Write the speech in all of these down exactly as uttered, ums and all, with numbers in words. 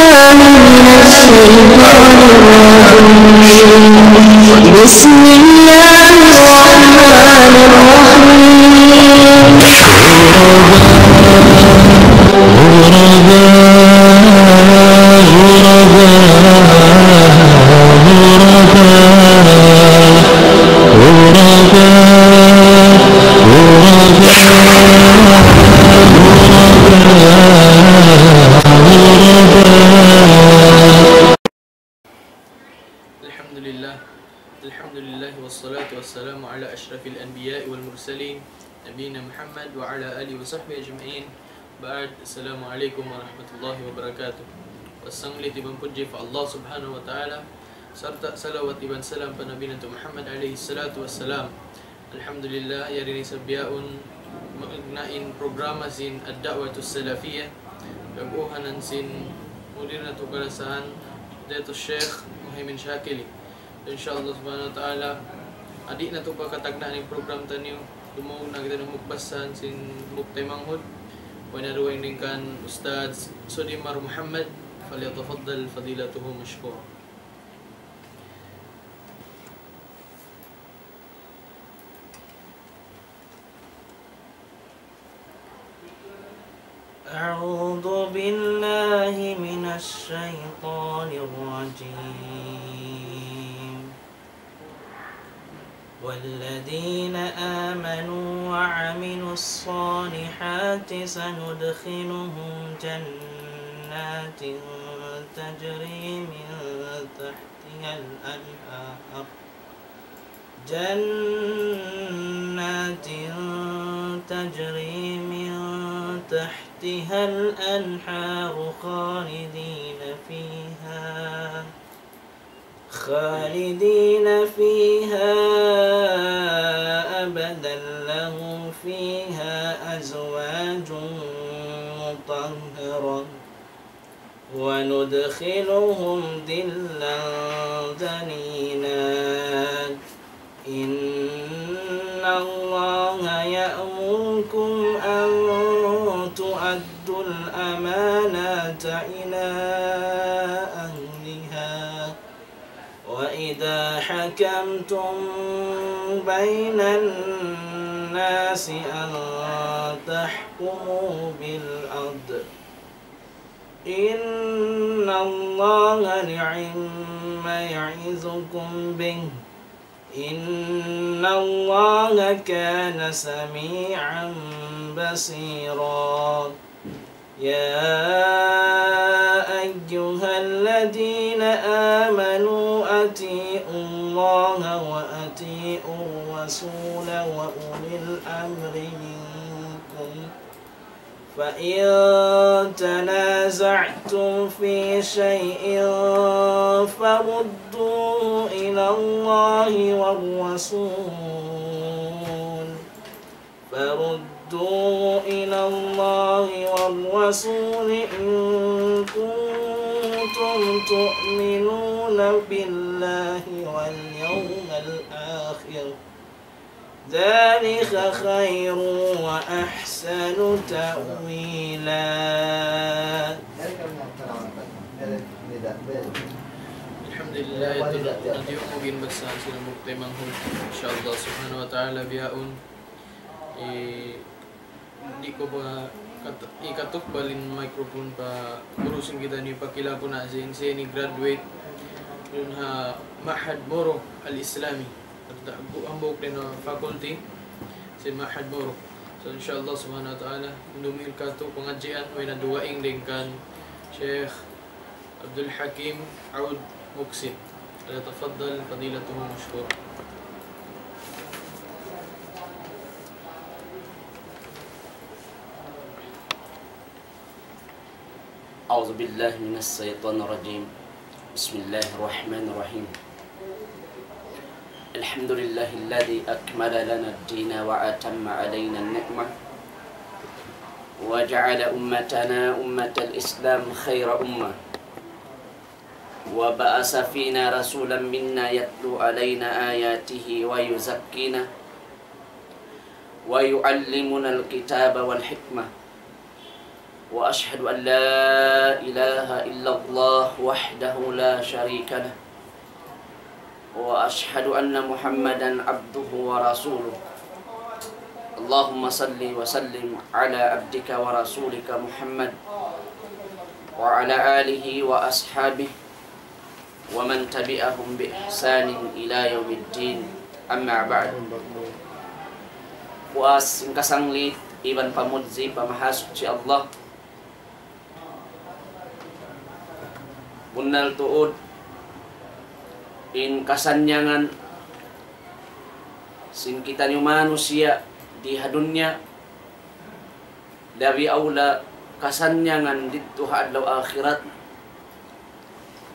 من الشيطان الرجيم. بسم الله الرحمن الرحيم. الحمد لله. الحمد لله والصلاة والسلام على أشرف الأنبياء والمرسلين نبينا محمد وعلى آله وصحبه أجمعين. بعد، السلام عليكم ورحمة الله وبركاته. Wasanglit iban pudji pa Allah Subhanahu wa Ta'ala, sarta' salawat iban salam pa Nabi natu' Muhammad alayhi salatu wassalam. Alhamdulillah, yari na isab bihaun magna in programa sin Ad-Da'watus Salafiyah, piyag-uhanan sin mudir natu' kalasahan, Fadilatul Sheikh Muhaymin Shakili. Insha Allah Subhanahu wa Ta'ala, di' natu' pa katagnaan in program taniyu, dumawag na kita na magbasahan sin buk taymanghud, way na dugaing dayn kan Ustadz Sudimar Muhammad, فليتفضل فضيلته مشكورا. أعوذ بالله من الشيطان الرجيم. والذين آمنوا وعملوا الصالحات سندخلهم جنات تجري من تحتها الأنهار جنات تجري من تحتها الأنهار خالدين فيها خالدين فيها أبدا لهم فيها أزواج مطهرة وندخلهم ظلا ذليلا. إن الله يأمركم أن تؤدوا الأمانات إلى أهلها وإذا حكمتم بين الناس أن تحكموا بالعدل إن الله نعم ما يعظكم به إن الله كان سميعا بصيرا. يا أيها الذين آمنوا أطيعوا الله وأطيعوا الرسول وأولي الأمر منكم فإن تنازعتم في شيء فردوه إلى الله والرسول فردوه إلى الله والرسول إن كنتم تؤمنون بالله واليوم الآخر ذلك خير وأحسن تأويلا. Alhamdulillah, yadtu na in bukun basahan sin buk taymanghud. Insha Allah Subhanahu wa Ta'ala bihaun, eh, di' ku pa kat-, ikatukbal in microphone pa guru sin kita ini pa kila ku na sin, sin ini graduate dayn ha Ma'had Moro Al-Islami. At ta-, bu-, hambuuk dayn ha faculty sin Ma'had Moro. So, insha Allah Subhanahu wa Ta'ala, dumihil katu' pangadjian, way na dugaing dayn kan Sheikh Abdul Hakim Aoud Muksin. فليتفضل فضيلته مشكورا. أعوذ بالله من الشيطان الرجيم. بسم الله الرحمن الرحيم. الحمد لله الذي أكمل لنا الدين وأتم علينا النعمة وجعل أمتنا أمة الإسلام خير أمة وبعث فينا رسولا منا يتلو علينا آياته ويزكينا ويعلمنا الكتاب والحكمة وأشهد أن لا إله إلا الله وحده لا شريك له، وأشهد أن محمدا عبده ورسوله. اللهم صل وسلم على عبدك ورسولك محمد وعلى آله وأصحابه ومن تبعهم بإحسان إلى يوم الدين. أما بعد. Puas sin kasanglit iban pamudji pa Mahasuchi Allah. Bunnal tuud in kasannyangan sin kitaniyu manusiya' di ha dunya, labi awla kasannyangan didtu ha adlaw akhirat,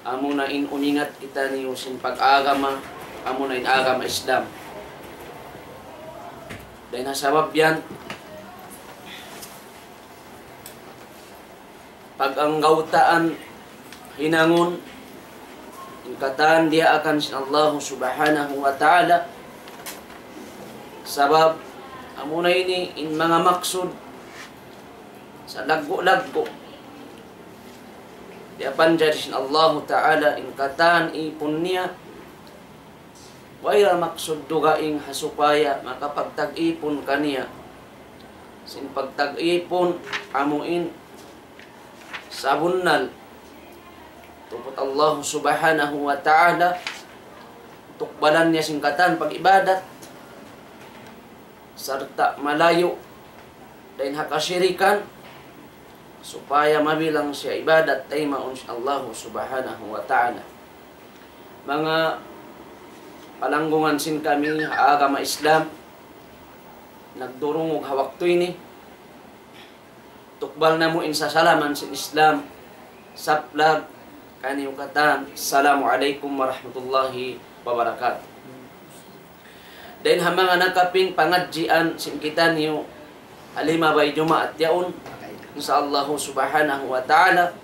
amuna in umingat kitaniyu sin pag-agama, amuna in agama Islam. Dayn ha sabab yan, pag-anggawtaan hinangun in katan diyaakan sin Allahu Subhanahu wa Ta'ala. Sabab, amuna ini in manga maksud sa laggu'-laggu' diyapanjari sin Allahu Ta'ala in katan ipun niya. Way ra maksud dugaing ha supaya makapagtag-ipun kaniya sin pagtag-ipun amuin sabunnal tuput Allahu Subhanahu wa Ta'ala, tukbalan niya sin katan pag-ibadat, sarta' malayu' dayn ha kasirikan, supaya mabilang siya ibadat taymaun sin Allahu Subhanahu wa Ta'ala. Manga palanggungan sin kami ha agama Islam, nagdurungug ha waktu ini, tukbal namu' in sasalaman sin Islam, saplag kaniyu katan, Assalamu alaykum warahmatullahi wabarakatuh. Dayn ha manga nakapin pangadjian sin kitaniyu ha limabay Jumaat yaun, insya Allahu Subhanahu wa Ta'ala,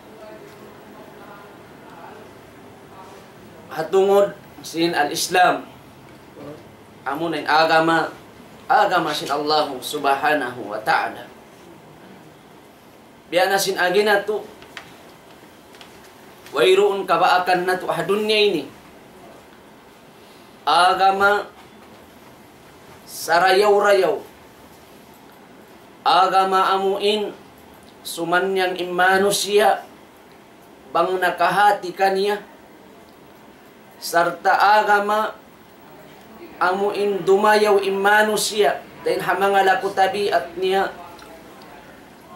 ha tungud sin al-Islam, amuna in agama, agama sin Allahu Subhanahu wa Ta'ala. Biya' na sin agi natu', wayruun kabaakan natu' ha dunya ini agama sarayaw-rayaw, agama amuin sumannyang in manusiya' bang nakahati kaniya, sarta' agama amuin dumayaw in manusiya' dayn ha manga laku tabiat niya,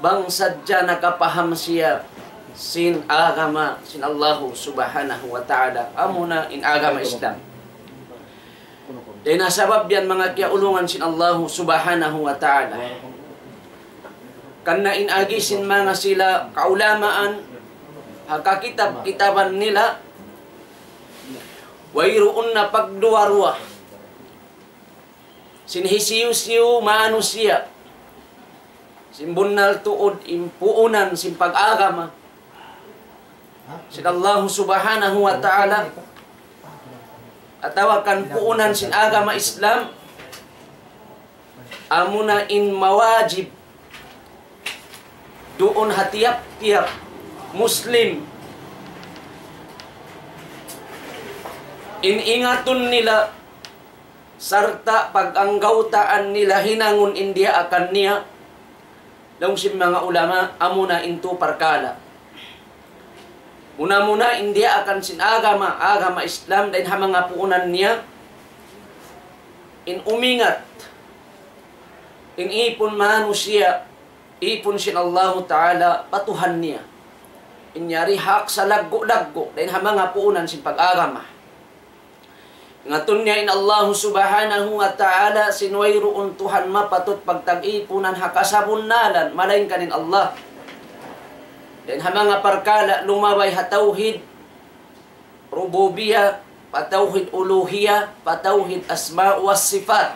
bang sadja nakapaham siya sin agama sin Allahu Subhanahu wa Ta'ala, amuna in agama Islam. Dayn ha sabab yan, manga kiyaulungan sin Allahu Subhanahu wa Ta'ala, karna' in agi sin manga sila kaulamaan ha kakitab-kitaban nila, wayruun na pagduwa-ruwa sin hisiyu-siyu manusiya', sin bunnal tuud in puunan sin pag-agama sin Allahu Subhanahu wa Ta'ala, atawa kan puunan sin agama Islam, amuna in mawajib duun ha tiyap-tiyap Muslim in ingatun nila sarta' pag-anggawtaan nila hinangun in diyaakan niya, laung sin manga ulama, amuna in tū parkala'. Muna-muna in diyaakan sin agama, agama Islam, dayn ha manga puunan niya, in umingat, in ipun manusiya', ipun sin Allahu Ta'ala pa Tuhan niya. In yari hak salaggu'-laggu' dayn ha manga puunan sin pag-agama. Ingatun niya in Allahu Subhanahu wa Ta'ala, sin wayruun Tuhan mapatut pagtag-ipunan ha kasabunnalan, malaingkan in Allah. Dayn ha manga parkala' lumabay ha tawhid rububiyah, pa tawhid uluhiyah, pa tawhid asma wa sifat.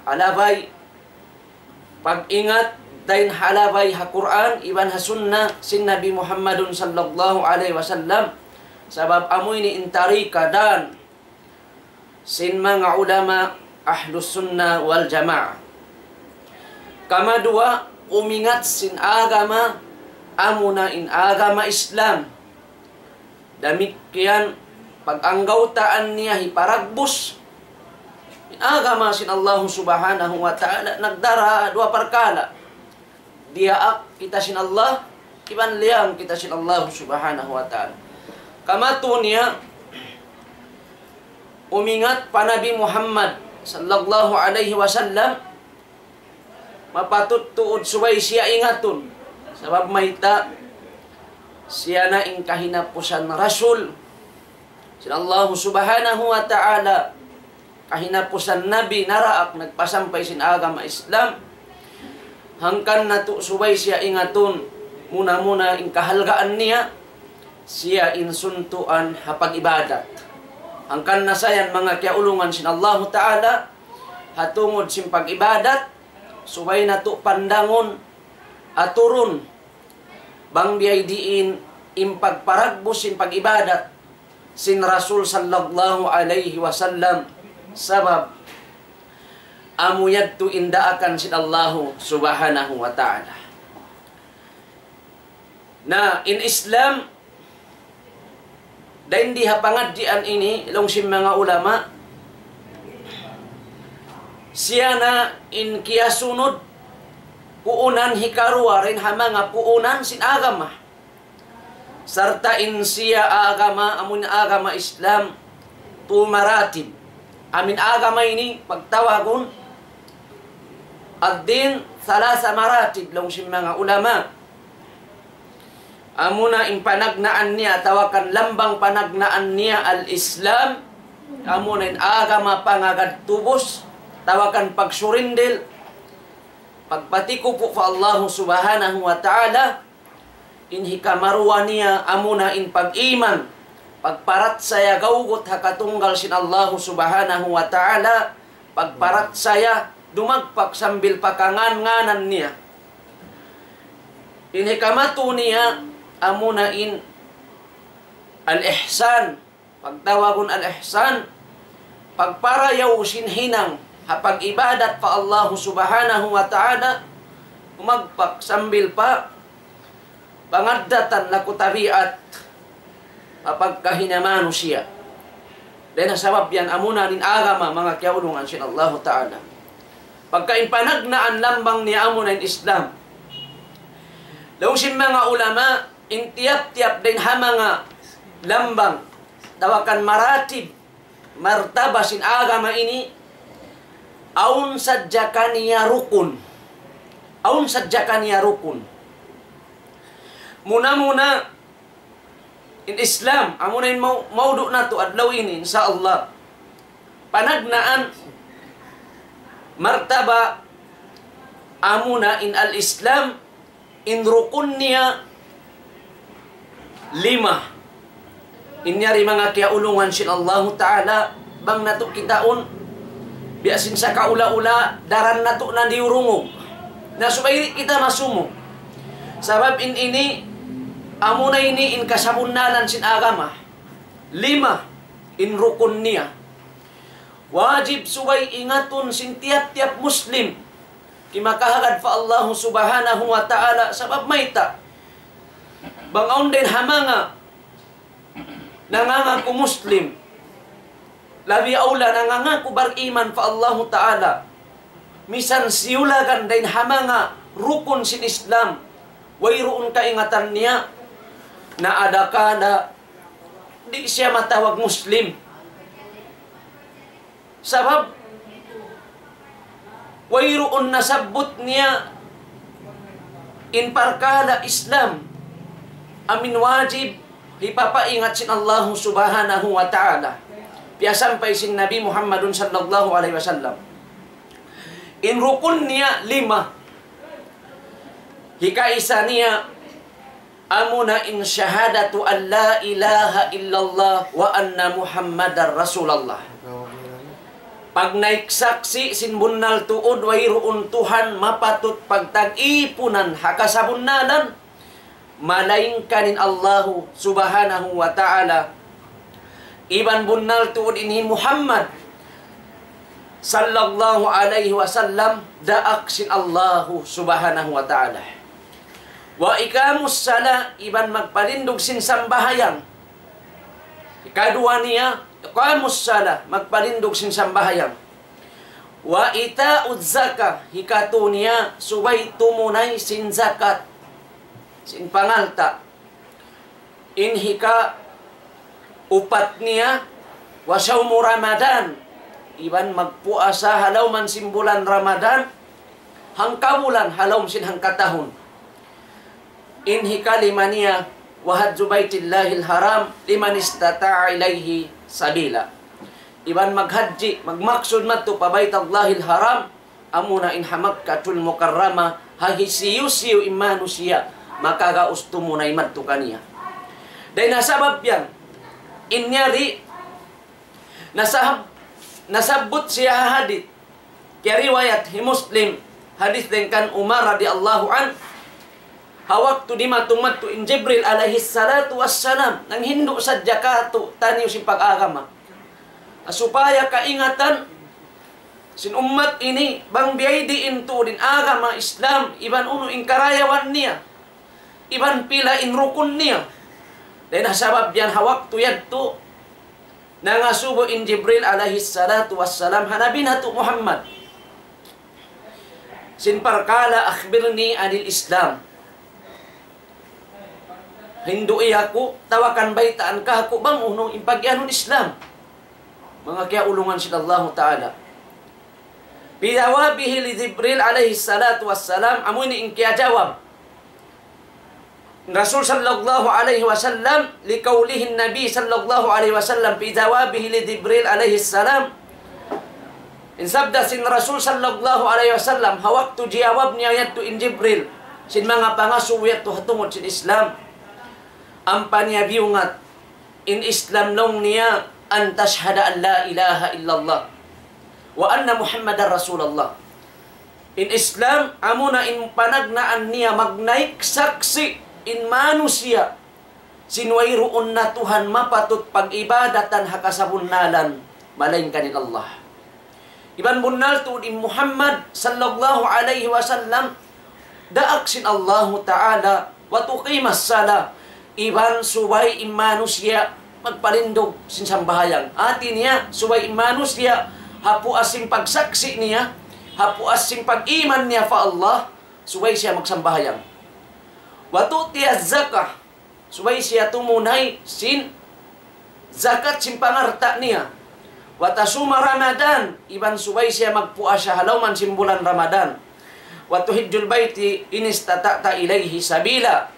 Halabay pag-ingat dayn halabay ha Qur'an iban ha sunnah sin Nabi Muhammadun sallallahu alayhi wasallam. Sabab amu ini in tarika dan sin manga ulama Ahlus Sunnah wal Jamaah. Kamaduwa, umingat sin agama, amuna in agama Islam. Damikkiyan pag-anggawtaan niya hiparagbus in agama sin Allah Subhanahu wa Ta'ala, nagdara duwa parkala'. Diyaak kita sin Allah, iban liyang kita sin Allah Subhanahu wa Ta'ala. Kamatu niya, umingat pa Nabi Muhammad sallallahu alayhi wasallam, mapatut tuud subay siya ingatun. Sabab mayta', siya na in kahinapusan rasul sin Allah Subhanahu wa Ta'ala, kahinapusan nabi naraak nagpasampay sin agama Islam. Hangkan natu' subay siya ingatun, muna-muna in kahalgaan niya, siya in suntuan ha pag-ibadat. Hangkan na sa yan, manga kiyaulungan sin Allahu Ta'ala, ha tungud sin pag-ibadat, subay natu' pandangun, aturun, bang biyadiin in pagparagbus sin pag-ibadat sin Rasul sallallahu alayhi wasallam, sabab amu yadtu in daakan sin Allahu Subhanahu wa Ta'ala. Na in Islam, dayn di ha pangadjian ini, laung sin manga ulama, siya na in kiyasunud puunan hikaruwa dayn ha manga puunan sin agama. Sarta' in siya agama, amun agama Islam, tu maratib. Amun agama ini pagtawagun ad-din thalatha maratib, laung sin manga ulama. Amuna in panagnaan niya, atawa kan lambang panagnaan niya al-Islam, amuna in agama pangagad tubus, atawa kan pagsurindil, pagpatikupu pa Allahu Subhanahu wa Ta'ala. In hikaruwa niya amuna in pag-iman, pagparachaya gawgut ha katunggal sin Allahu Subhanahu wa Ta'ala, pagparachaya dumagpak sambil pa kangan-nganan niya. In hikamatu niya amuna in al-ihsan, pagtawagun al-ihsan, pagparayaw sin hinang ha pag-ibadat pa Allahu Subhanahu wa Ta'ala, dumagpak sambil pa pangaddatan laku tabiat ha pagkahi niya manusiya'. Dayn ha sabab yan amuna in agama, manga kiyaulungan sin Allahu Ta'ala. Pagka in panagnaan lambang niya amuna in Islam. Laung sin manga ulama, in tiyap-tiyap dayn ha manga lambang, atawa kan maratib, martaba sin agama ini, awn sadja kaniya rukun. Awn sadja kaniya rukun. Muna-muna, in Islam, amuna in mau-, maudu' natu' adlaw ini, insya Allah. Panagnaan, martaba, amuna in al-Islam, in rukun niya lima. In yari manga kiyaulungan sin Allahu Ta'ala, bang natu' kitaun, biya' sin sakaula-ula, daran natu' na diyurungug. Na subay kita masumu. Sabab in ini, amuna ini in kasabunnalan sin agama. Lima in rukun niya. Wajib subay ingatun sin tiyap-tiyap Muslim. Kimakahagad pa Allahu Subhanahu wa Ta'ala, sabab mayta'. Bang awn dayn ha manga nangangaku Muslim, labi awla nangangaku bariman pa Allahu Ta'ala, misan siyulagan dayn ha manga rukun sin Islam, wayruun kaingatan niya, na adakala di' siya matawag Muslim. Sabab, wayruun nasabbut niya in parkala' Islam, amu in wajib hipapaingat sin Allahu Subhanahu wa Ta'ala. Piyasampay sin Nabi Muhammadun sallallahu alayhi wasallam. In rukun niya lima. Hikaisa niya, amuna in shahadatu an la ilaha illallah wa anna Muhammadar Rasulullah. Pagnaik saksi' sin bunnal tuud wayruun Tuhan mapatut pagtag-ipunan ha kasabunnalan, malaingkan in Allahu Subhanahu wa Ta'ala. Iban bunnal tuud in hi Muhammad sallallahu alayhi wasallam, daak sin Allahu subhanahu wa ta'ala. Wa iqamus salah, iban magpalindug sin sambahayang. Hikaduwa niya, iqamus salah, magpalindug sin sambahayang. Wa ita'uz zakah, hikatu niya, subay tumunay sin zakat, sin pangalta'. In hikaupat niya, wa sawmu Ramadan, iban magpuasa ha lawm sin bulan Ramadan, hangkabulan ha lawm sin hangkatahun. In hikalima niya, wa hajju baytillahil haram liman istata'a ilayhi sabila. Iban maghajji, magmaksud madtu pa Baytullahil Haram, amuna in ha Makkatul Mukarramah, ha hisiyu-siyu in manusiya' makagaus tumunay madtu kaniya. Dayn ha sabab yan, in yari, nasahab-, nasabbut siya ha hadith, kiyariwayat hi Muslim, hadith dayn kan Umar radiyallahu anhu, ha waktu dimatung madtu in Jibril alayhi salatu wassalam, nanghindu' sadja kātu'niyu sin pag-agama. Supaya kaingatan sin ummat ini, bang biyadiin tuud in agama Islam, iban unu in karayawan niya, iban pila in rukun niya. Dayn ha sabab yan ha waktu yadtu, nangasubu in Jibril alayhi salatu wassalam ha Nabi natu' Muhammad. Sin parkala', akhbirni anil Islam. Hindu'i aku, tawakan baytaan kāku' bang unu in pagiyanun Islam. Manga kiyaulungan sin Allahu Ta'ala. Bijawabihi li Jibril alayhi salatu wassalam, amu ini in kiyajawab Rasul sallallahu alayhi wasallam, liqawlihin Nabi sallallahu alayhi wasallam, bijawabihi li Jibril alayhi salam. In sabda sin Rasul sallallahu alayhi wasallam, ha waktu jiyawab niya yadtu in Jibril, sin manga pangasubu yadtu ha tungud sin Islam. Ampa niya biyungat, in Islam laung niya, an tashhada an la ilaha illallah, wa anna Muhammadar Rasulullah. In Islam, amuna in panagnaan niya magnaik saksi' in manusiya', sin wayruun na Tuhan mapatut pag-ibadatan ha kasabunnalan, malaingkan in Allah. Iban bunnal tuud in Muhammad sallallahu alayhi wasallam, daak sin Allahu Ta'ala, wa tuqimas salah, iban subay in manusiya' magpalindug sin sambahayang. Hati niya, subay in manusiya', ha puas sin pagsaksi' niya, ha puas sin pag-iman niya pa Allah, subay siya magsambahayang. Wa tu'tiyaz zakah, subay siya tumunay sin zakat sin pangalta' niya. Wa tasuma Ramadan, iban subay siya magpuasa ha lawm sin bulan Ramadan. Wa tuhijjul bayti in istata'ta ilayhi sabila.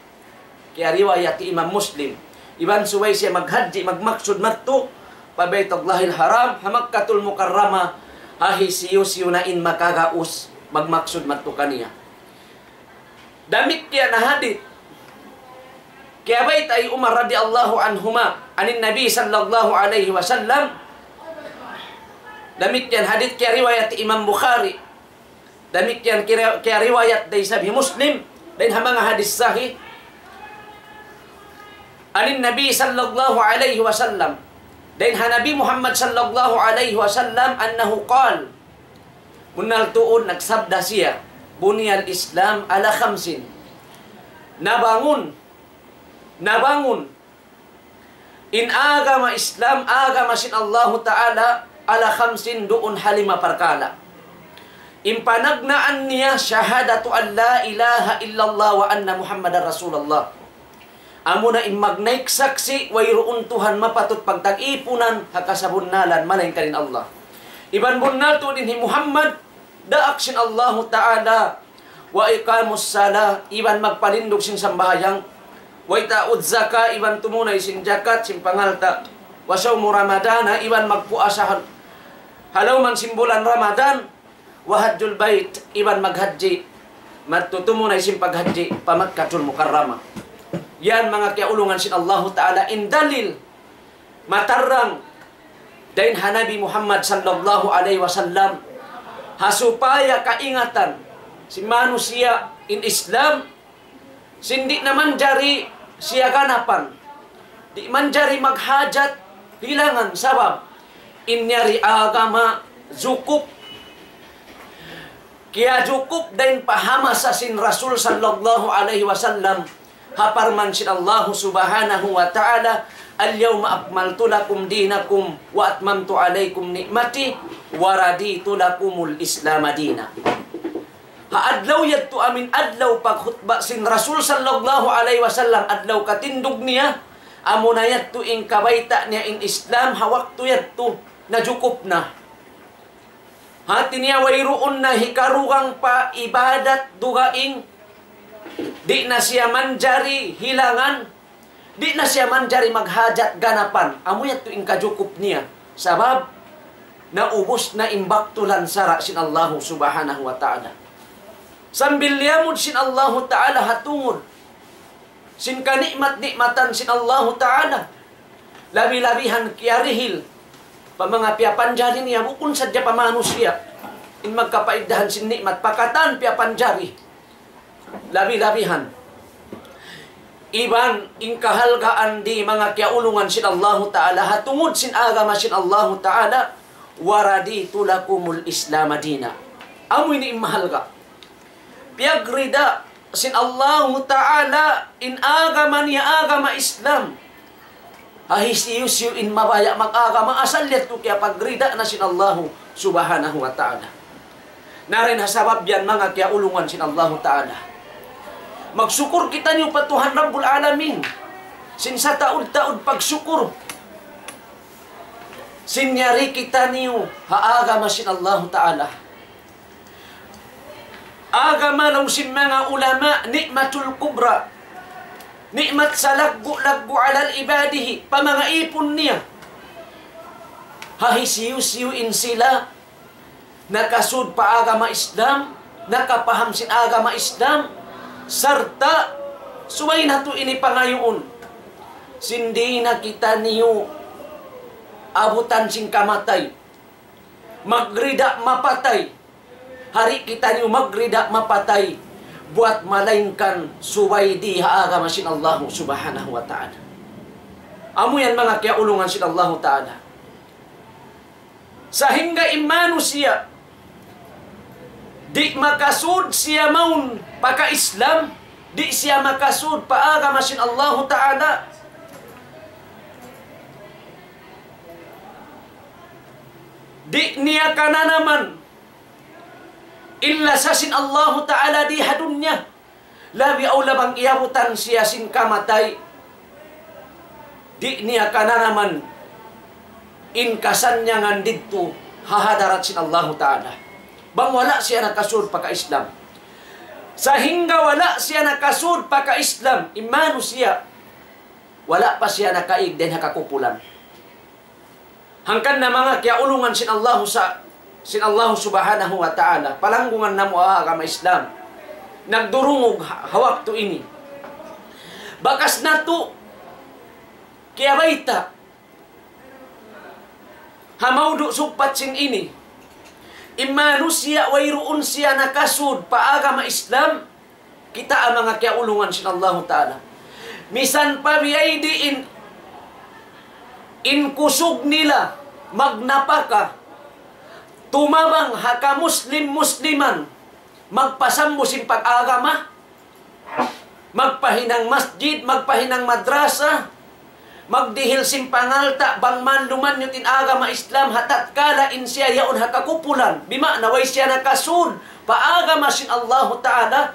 Kiyariwayat hi Imam Muslim. Iban subay siya maghajji, magmaksud madtu pa Baytullahil Haram, ha Makkatul Mukarramah, ha hisiyu-siyu na in makagaus magmaksud madtu kaniya. Damikkiyan na hadith. Kiyabayta' hi Umar radiyallahu anhuma, anin Nabi sallallahu alayhi wasallam. Damikkiyan hadith kiyariwayat Imam Bukhari. Damikkiyan kira-, kiyariwayat da isab hi Muslim. Dayn ha manga hadith sahih. Anin Nabi sallallahu alayhi wasallam. Dayn ha Nabi Muhammad sallallahu alayhi wasallam, annahu qal. Bunnal tuud nagsabda siya, buniyal Islam ala khamsin. Nabangun, nabangun in agama Islam, agama sin Allahu Ta'ala, ala khamsin, duun ha lima parkala'. In panagnaan niya, shahadatu an la ilaha illallah wa anna Muhammadan Rasulullah. Amuna in magnaik saksi', wayruun Tuhan mapatut pagtag-ipunan ha kasabunnalan, malaingkan in Allah. Iban bunnal tuud in hi Muhammad, daak sin Allahu Ta'ala, wa iqamus salah, iban magpalindug sin sambahayang, wa ita'uz zakah, iban tumunay sin jakat, sin pangalta', wa sawmu Ramadana, iban magpuasa hal-, ha lawm sin bulan Ramadan, wa hajjul bayt, iban maghajji, madtu tumunay sin paghajji pa Makkatul Mukarramah. Yan manga kiyaulungan sin Allahu Ta'ala in dalil matarrang dayn ha Nabi Muhammad sallallahu alayhi wasallam, ha supaya kaingatan sin manusiya' in Islam, sin di' na manjari siya ganapan, di' manjari maghajat hilangan, sabab in yari agama jukup Kiyajukup dayn pa ha masa sin Rasul sallallahu alayhi wasallam, ha parman sin Allahu subhanahu wa ta'ala, اليوم أكملت لكم دينكم وأتممت عليكم نعمتي ورضيت لكم الإسلام دينا. Ha adlaw yadtu amuin adlaw pagkhutba sin Rasul sallallahu alayhi wasallam, adlaw katindug niya, amuna yadtu in kabayta' niya in Islam, ha waktu yadtu, najukup na. Hati niya wayruun na hikarugang pa ibadat dugaing, di' na siya manjari hilangan, di' na siya manjari maghajat ganapan, amu yadtu in kajukup niya. Sabab, naubus na in baktulan sara' sin Allahu subhanahu wa ta'ala. Sambil liyamud sin Allahu ta'ala ha tungud sin kani'mat-ni'matan sin Allahu ta'ala. Labi-labihan kiyarihil pa manga piyapanjari niya, bukun sadja pa manusiya' in magkapaiddahan sin ni'mat, pa katan piyapanjari. Labi-labihan iban in kahalgaan di' manga kiyaulungan sin Allahu ta'ala, ha tungud sin agama sin Allahu ta'ala, ورضيت لكم الإسلام دينا. Amu ini in mahalga'. Piyagrida sin Allahu ta'ala in agama niya agama Islam. Ha hisiyu-siyu in mabaya' mag-agama asal yadtu kiyapagrida na sin Allahu subhanahu wa ta'ala. Na dayn ha sabab yan manga kiyaulungan sin Allahu ta'ala, magsukur kitaniyu pa Tuhan Rabbul Alamin sin sataud-taud pagsukur sin yari kitaniyu ha agama sin Allahu ta'ala. Agama laung sin manga ulama, نعمة الكبرى. Ni'mat salaggu'-laggu' على عباده, pa manga īpun niya. Ha hisiyu-siyu in sila nakasud pa agama Islam, nakapaham sin agama Islam, sarta' subay natu' ini pangayuun. Sin di' na kitaniyu abutan sin kamatay. Magrida mapatay. Di' kitaniyu magrida mapatay buwat malaingkan subay di ha agama sin Allahu Subhanahu wa Ta'ala. Amu yan manga kiyaulungan sin Allahu Ta'ala. Sahingga in manusiya' di' makasud siya mawn pa ka-Islam, di' siya makasud pa agama sin Allahu Ta'ala. Di' niya kananaman in lasa sin Allahu Ta'ala di ha dunya. Labi awla bang iyabutan siya sin kamatay, di' niya kananaman in kasannyangan didtu ha hadarat sin Allahu Ta'ala. Bang wala' siya nakasud pa ka-Islam. Sahingga wala' siya nakasud pa ka-Islam, in manusiya', wala' pa siya nakaig dayn ha kakupulan. Hangkan na manga kiyaulungan sin Allahu sa-, sin Allahu Subhanahu wa Ta'ala, palanggungan namu' ha agama Islam. Nagdurungug ha, ha waktu ini. Bakas natu' kiyabayta' ha mawdu' sugpat sin ini. In manusiya' wayruun siya nakasud pa agama Islam, kitaa manga kiyaulungan sin Allahu Ta'ala. Misan pa biya' diin in kusug nila magnapaka, tumabang ha kamuslim-musliman, magpasambu sin pag-agama, magpahinang masjid, magpahinang madrasa, magdihil sin pangalta' bang man lumanyut in agama Islam ha tatkala in siya yaun ha kakupulan, bima'na way siya nakasud pa agama sin Allahu Ta'ala,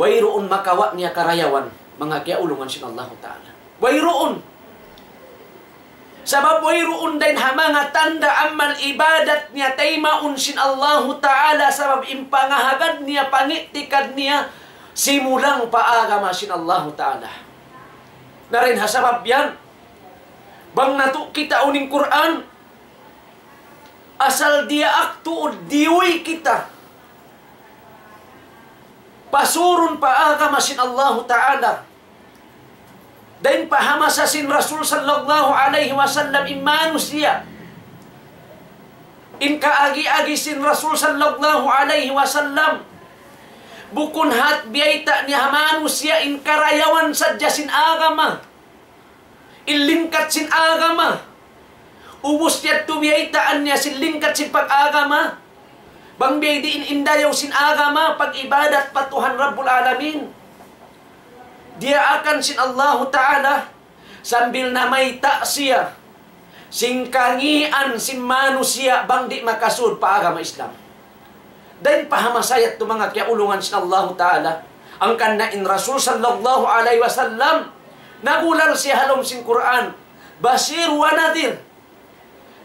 wayruun makawa' niya karayawan, manga kiyaulungan sin Allahu Ta'ala. Wayruun. Sabab wayruun dayn ha manga tanda' amal ibadat niya taymaun sin Allahu Ta'ala, sabab in pangahagad niya, pangi'tikad niya, simulang pa agama sin Allahu Ta'ala. Na dayn ha sabab yan, bang natu' kitaun in Qur'an, asal diyaak tuud diyuy kita pasurun pa agama sin Allahu Ta'ala. Dayn pa ha masa sin Rasul sallallahu alayhi wasallam in manusiya', in kaagi-agi sin Rasul sallallahu alayhi wasallam, bukun hat biyayta' niya ha manusiya' in karayawan sadja sin agama, in lingkat sin agama. Ubus yadtu biyaytaan niya sin lingkat sin pag-agama, Bang biya' diin in dayaw sin agama, pag-ibadat pa Tuhan Rabbul Alamin. Diyaakan sin Allahu Ta'ala, sambil namayta' siya sin kangīan sin manusiya' bang di' makasud pa agama Islam. Dayn pa ha masa yadtu, manga kiyaulungan sin Allahu Ta'ala, hangkan na in Rasul sallallahu alayhi wasallam, nagulal siya ha lawm sin Qur'an, bashir wa nadhir,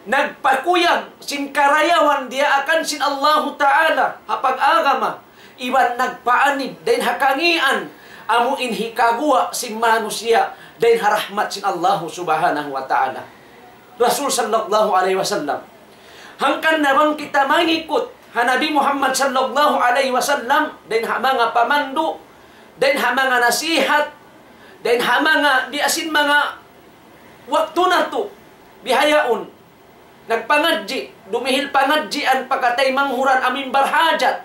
nagpakuyag sin karayawan diyaakan sin Allahu Ta'ala ha pag-agama, iban nagpaanib dayn ha kangīan, amu in hikaguwa' sin manusiya' dayn ha rahmat sin Allahu Subhanahu wa Ta'ala. Rasul sallallahu alayhi wasallam. Hangkan na bang kita mangikut ha Nabi Muhammad sallallahu alayhi wasallam, dayn ha manga pamandu', dayn ha manga nasihat, dayn ha manga, biya' sin manga waktu natu', bihaun, nagpangadji', dumihil pangadjian pa kataymanghuran amu in barhajat.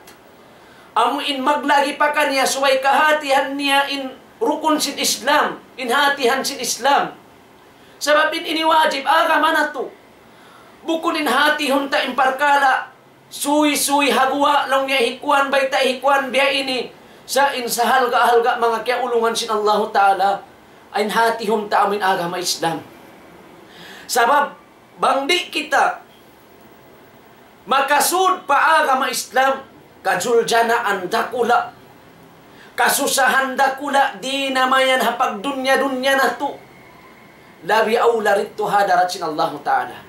Amu in maglagi' pa kaniya subay kahatihan niya in rukun sin Islam, in hatihan sin Islam. Sabab in ini wajib agama natu'. Bukun in hatihun ta in parkala', suysuy ha guwa', laung niya hikuan, bayta' hikuan, biya' ini. Sa' in sahalga'-halga', manga kiyaulungan sin Allahu Ta'ala, in hatihun ta amu in agama Islam. Sabab, bang di' kita makasud pa agama Islam, kajuljanaan dakula', kasusahan dakula', di' na mayan ha pagdunya-dunya natu'. Labi awla didtu ha hadarat sin Allahu Ta'ala.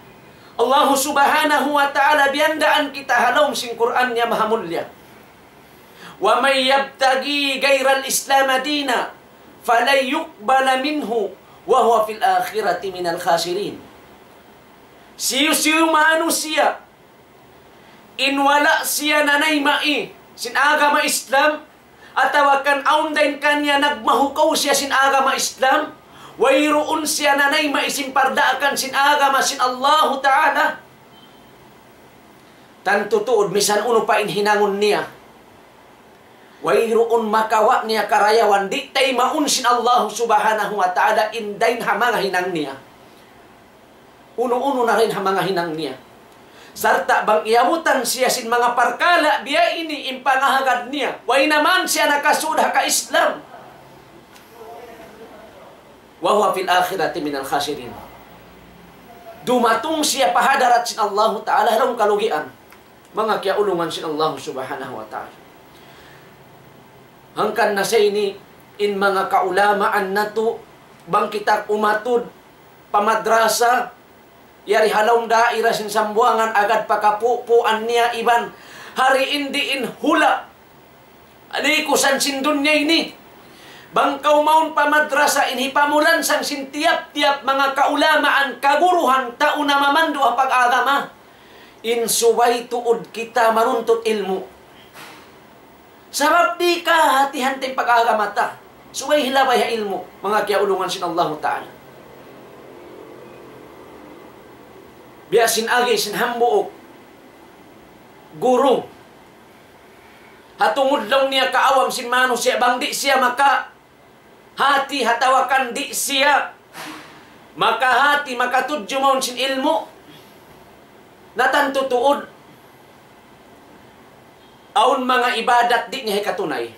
Allahu Subhanahu wa Ta'ala, biyandaan kita ha lawm sin Qur'an niya mahamulliya. ومن يبتغ غير الإسلام دينا فلن يقبل منه وهو في الآخرة من الخاسرين. Hisiyu-siyu manusiya' in wala' siya nanayma'i sin agama Islam, atawa kan awn dayn kaniya nagmahukaw siya sin agama Islam, wayruun siya nanayma'i sin pardaakan sin agama sin Allahu Ta'ala, tantu tuud misan unu pa in hinangun niya, wayruun makawa' niya karayawan, di' taymaun sin Allahu Subhanahu wa Ta'ala in dayn ha manga hinang niya. Unu-unu na dayn ha manga hinang niya. Sarta' bang iyabutan siya sin manga parkala' biya' ini in pangahagad niya, way na man siya nakasud ha ka-Islam. وهو في الآخرة من الخاسرين. Dumatung siya pa hadarat sin Allahu Ta'ala ha lawm kalugian. Manga kiyaulungan sin Allahu Subhanahu wa Ta'ala. Hangkan na sa ini in manga kaulamaan natu', bang kita umatud pa madrasa, yari ha lawm daira sin Sambuwangan, agad pa kapupuan niya iban hari in diin hula' likusan sin dunya ini. Bang kaw mawn pa madrasa in hipamulansang sin tiyap-tiyap manga kaulamaan, kaguruhan, tau namamandu' ha pag-agama, in subay tuud kita manuntut ilmu'. Sabab di' kahatihan ta in pag-agama ta. Subay hilabay ha ilmu', manga kiyaulungan sin Allahu Ta'ala. Biya' sin agi sin hambuuk guru, ha tungud laung niya kaawam sin manusiya', bang di' siya makahati atawa kan di' siya makahati, makatudju mawn sin ilmu', na tantu tuud awn manga ibadat di' niya hikatunay.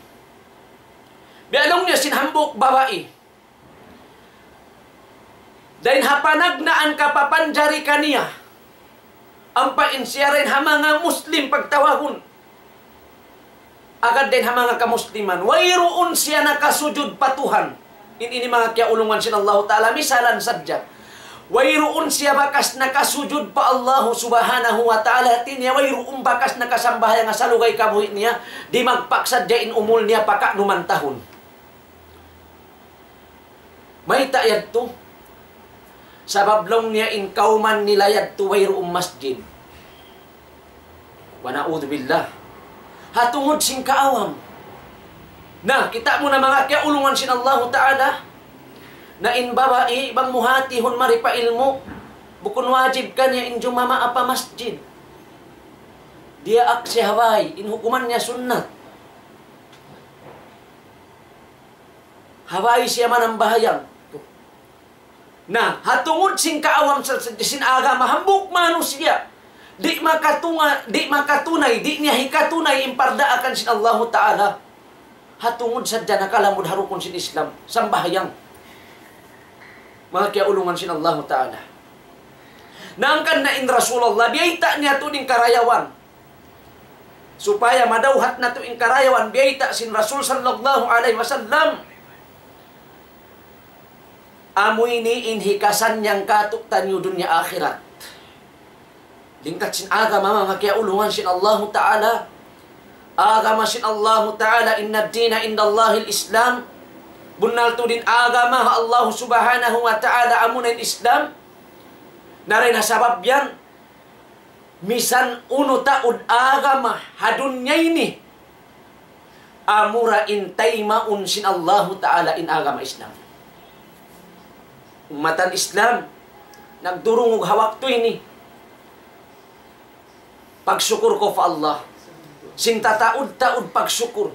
Biya' laung niya sin hambuuk babai, dayn ha panagnaan kapapanjari kaniya, ampa in siya dayn ha manga Muslim pagtawagun, agad dayn ha manga kamusliman, wayruun siya nakasujud pa Tuhan. In ini manga kiyaulungan sin Allahu Ta'ala, misalan sadja. Wayruun siya bakas nakasujud pa Allahu Subhanahu wa Ta'ala, hati niya wayruun bakas nakasambahayang ha salugay kabuhi' niya, dimagpak sadja in umul niya pa kanuman tahun. Mayta' yadtu? Sabab laung niya in kawman nila yadtu wayruun masjid. Wa na'udhu billah. Ha tungud sin kaawam. Na, kita' mu na manga kiyaulungan sin Allahu Ta'ala. Na in babai, bang mu hatihun mari pa ilmu', bukun wajib kaniya in jumamaa pa masjid. Diyaak siya ha bay, in hukuman niya sunnat. Ha bay siya manambahayang. Na, ha tungud sin kaawam sa, sa, sin agama, hambuuk manusiya'. Di' makatunga-, di' makatunay, di' niya hikatunay in pardaakan sin Allahu Ta'ala. Ha tungud sadja nakalamud ha rukun sin Islam, sambahayang. Manga kiyaulungan sin Allahu Ta'ala. Na hangkan na in Rasulullah, biyayta' niya tuud in karayawan. Supaya madawhat natu' in karayawan, biyayta' sin Rasul sallallahu alayhi wasallam. Amu ini in hikasannyang kātu'niyu dunya akhirat. Lingkat sin agama, manga kiyaulungan sin Allahu Ta'ala. Agama sin Allahu Ta'ala, إن الدين عند الله الإسلام. Bunnal tuud in agama ha Allahu Subhanahu wa Ta'ala, amuna in Islam. Na dayn ha sabab yan, misan unu taud agama ha dunya ini, amura in taymaun sin Allahu Ta'ala in agama Islam. Ummatan Islam, nagdurungug ha waktu ini, pagsukur kaw pa Allah. Sin tataud-taud pagsukur.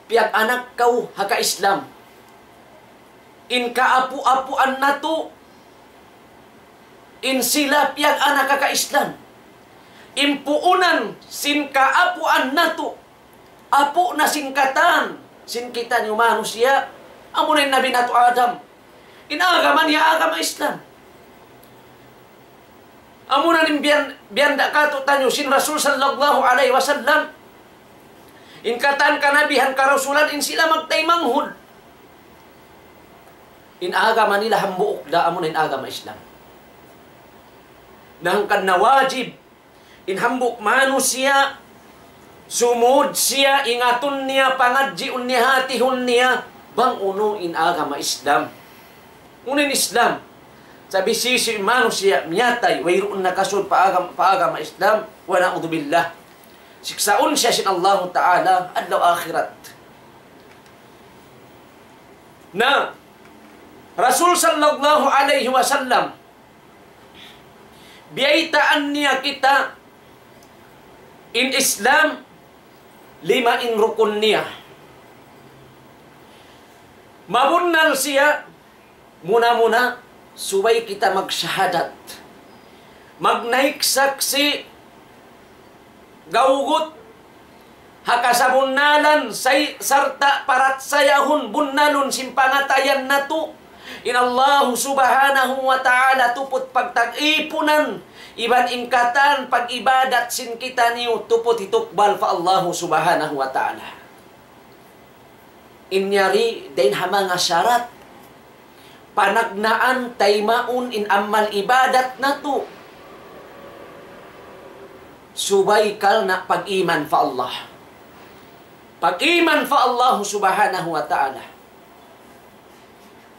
Piyag-anak kaw ha ka-Islam. In kaapu-apuan natu', in sila piyag-anak ha ka-Islam. In puunan sin kaapuan natu', apu' na sin katan sin kitaniyu manusiya', amuna in Nabi natu' Adam. In agama niya agama Islam. Amuna in biyan-, biyanda' kātu'niyu sin Rasul sallallahu alayhi wasallam. In katan kanabihan, karasulan, in sila magtaymanghud. In agama nila hambuuk da, amuna in agama Islam. Na hangkan na wajib in hambuuk manusiya', sumud siya, ingatun niya, pangadjiun niya, hatihun niya, bang unu in agama Islam. Unu in Islam? Sabab hisiyu-siyu in manusiya' miyatay, wayruun nakasud pa agam-, pa agama Islam, wa na'udhu billah. Siksaun siya sin Allahu Ta'ala, adlaw akhirat. Na, Rasul sallallahu alayhi wasallam, biyaytaan niya kita in Islam, lima in rukun niya. Mabunnal siya, muna-muna, subay kita magsahadat. Magnaik saksi', gawgut, ha kasabunnalan, say-, sarta' parachayahun bunnalun sin pangatayan natu'. In Allahu Subhanahu wa Ta'ala tuput pagtag-ipunan, iban in katan pag-ibadat sin kitaniyu tuput hitukbal pa Allahu Subhanahu wa Ta'ala. In yari dayn ha manga sarat, panagnaan taymaun in amal ibadat natu'. Subay karna' pag-iman pa Allah. Pag-iman pa Allah Subhanahu wa Ta'ala.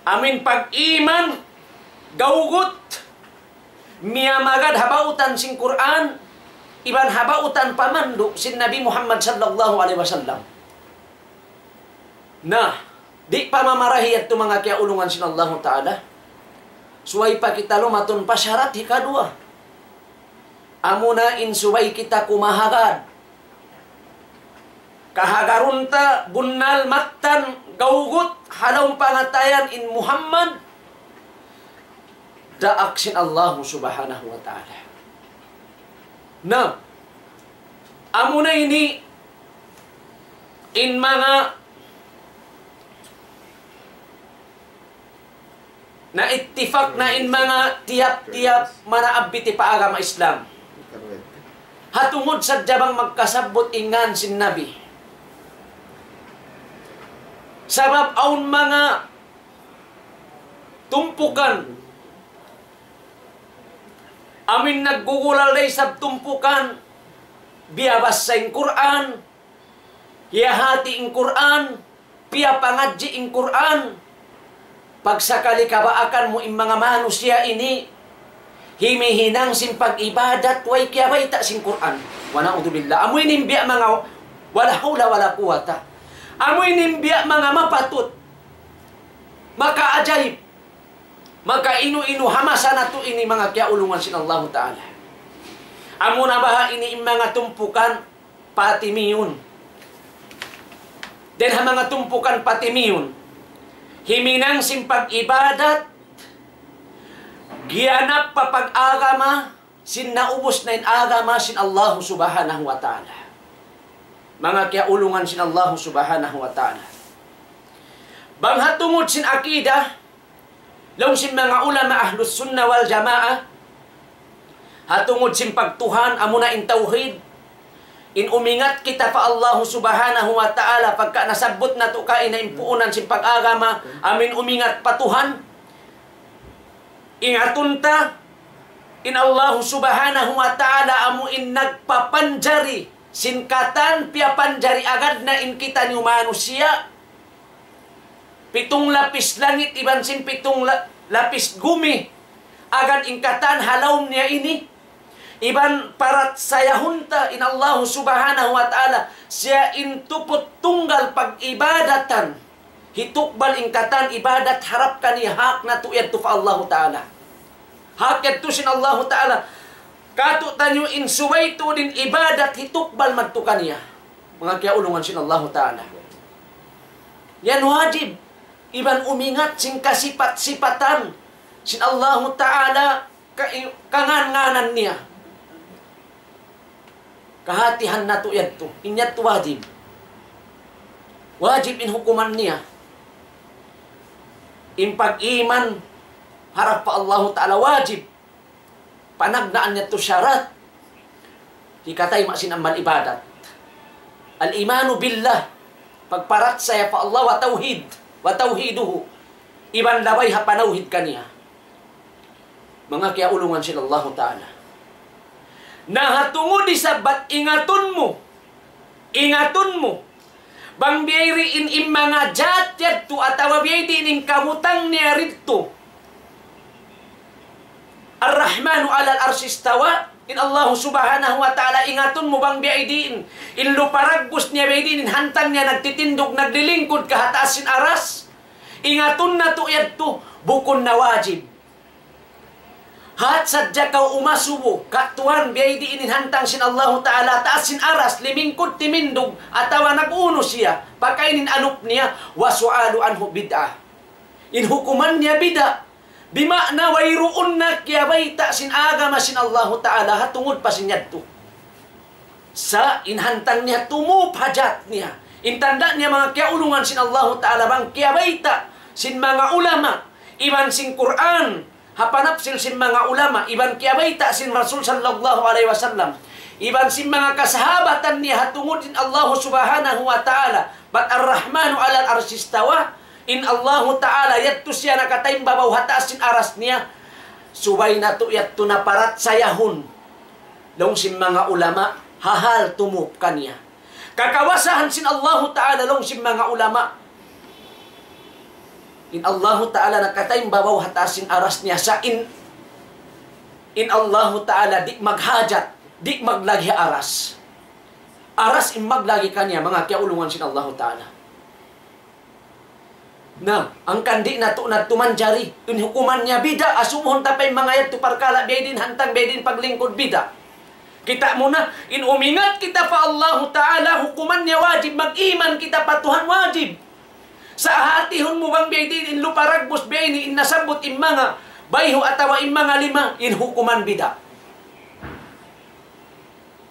Amu in pag-iman, gawgut, miyamagad ha bautan sin Qur'an, iban ha bautan pamandu' sin Nabi Muhammad sallallahu alayhi wasallam. Na, di' pa mamarahi yadtu manga kiyaulungan sin Allahu Ta'ala. Subay pa kita lumatun pa sarat hikaduwa. Amuna in subay kita kumahagad. Kahagarun ta bunnal mattan gawgut ha lawm pangatayan in Muhammad daak sin Allahu Subhanahu wa Ta'ala. Na, amuna ini in manga naittifak na in manga tiyap-tiyap manaabiti pa agama Islam. Ha tungud sadja bang magkasabbut in ngan sin Nabi. Sabab awn manga tumpukan. Amu in naggugulal da isab tumpukan. Biyabassa in Qur'an. Hiyahati in Qur'an, piyapangadji' in Qur'an. Pagsakali kabaakan mu in manga manusiya' ini, himihinang sin pag-ibadat, way kiyabayta' sin Qur'an. Wa na'udhu billah. Amu ini in biya' manga, wala hawla wala quwwata. Amu ini in biya' manga mapatut. Makaajayib. Makainu-inu ha masa natu' ini manga kiyaulungan sin Allahu Ta'ala. Amu na baha' ini in manga tumpukan Patimiyun. Dayn ha manga tumpukan Patimiyun. Himinang sin pag-ibadat, giyanap pa pag-agama, sin naubus na in agama sin Allahu Subhanahu wa Ta'ala. Manga kiyaulungan sin Allahu Subhanahu wa Ta'ala. Bang ha tungud sin akida, laung sin manga ulama Ahlus Sunnah wal Jamaah, ha tungud sin pagtuhan, amuna in tawhid, in umingat kita pa Allahu Subhanahu wa Ta'ala, pagka nasabbut natu' kaina in puunan sin pag-agama, amu in umingat pa Tuhan, ingatun ta, in Allahu Subhanahu wa Ta'ala amu in nagpapanjari sin katan piyapanjari agad na in kitaniyu manusiya'. Pitung lapis langit iban sin pitung la-, lapis gumi. Agad in katan ha lawm niya ini. Iban parachayahun ta in Allahu Subhanahu wa Ta'ala. Siya in tuput tunggal pag-ibadatan. Hitukbal in katan ibadat harap kaniya hak natu' yadtu pa Allahu Ta'ala. Hak yadtu sin Allahu Ta'ala. Katu'taniyu in subay tuud in ibadat hitukbal madtu kaniya. Manga kiyaulungan sin Allahu Ta'ala. Yan wajib. Iban umingat sin kasipat-sipatan sin Allahu Ta'ala ka-, kangan-nganan niya. Kahatihan natu' yadtu. In yadtu wajib. Wajib in hukuman niya. In pag-iman harap pa Allahu Ta'ala wajib. Panagnaan niya tu sharat. Hikatayma' sin amal ibadat. Al-imanu billah. Pagparachaya pa Allah wa tawhid. Wa tawhiduhu. Iban labay ha panawhid kaniya. Manga kiyaulungan sin Allahu Ta'ala. Na ha tungud isab bat ingatun mu. Ingatun mu. Bang biya' diin in manga jat yadtu atawa biya' diin in kabutang niya didtu. Ar-Rahmanu alal arsh istawa. In Allahu Subhanahu wa Ta'ala ingatun mu bang biya' diin. In lupa dagbus niya biya' diin in hantang niya nagtitindug naglilingkud ka ha taas sin aras. Ingatun natu' yadtu, bukun na wajib. Hat sadja kaw umasubu, ka tuwan, biya' diin in hantang sin Allahu Ta'ala, taas sin aras, limingkud timindug, atawa nag-unu siya, pakain in alup niya, wa su'alu anhu bid'ah. In hukuman niya bid'ah. Bima'na wayruun na kiyabayta' sin agama sin Allahu Ta'ala, ha tungud pa sin yadtu. Sa' in hantang niya tumup ha jat niya. In tanda' niya manga kiyaulungan sin Allahu Ta'ala bang kiyabayta' sin manga ulama, iban sin Qur'an, ha panapsil sin manga ulama, iban kiyabayta' sin Rasul sallallahu alayhi wasallam, iban sin manga kasahabatan niya ha tungud in Allahu Subhanahu wa Ta'ala, bat Ar-Rahmanu alal arsh istawa, in Allahu Ta'ala yadtu siya nakataimbabaw ha taas sin aras niya, subay natu' yadtu na parachayahun. Laung sin manga ulama, ha hal tumup kaniya. Kakawasahan sin Allahu Ta'ala laung sin manga ulama. In Allahu Ta'ala nakataimbabaw ha taas sin aras niya sa' in, in Allahu Ta'ala di' maghajat, di' maglagi ha aras. Aras in maglagi kaniya, manga kiyaulungan sin Allahu Ta'ala. Na, hangkan di' natu' na tumanjari, in hukuman niya bid'ah, asubuhun ta pa in manga yadtu parkala', biya' diin hantang, biya' diin paglingkud bid'ah. Kita' mu na, in umingat kita pa Allahu Ta'ala, hukuman niya wajib, mag-iman kita pa Tuhan wajib. Sa' hatihun mu bang biya' diin in lupa dagbus, biya' ini in nasabbut in manga bayhu' atawa in manga lima, in hukuman bid'ah.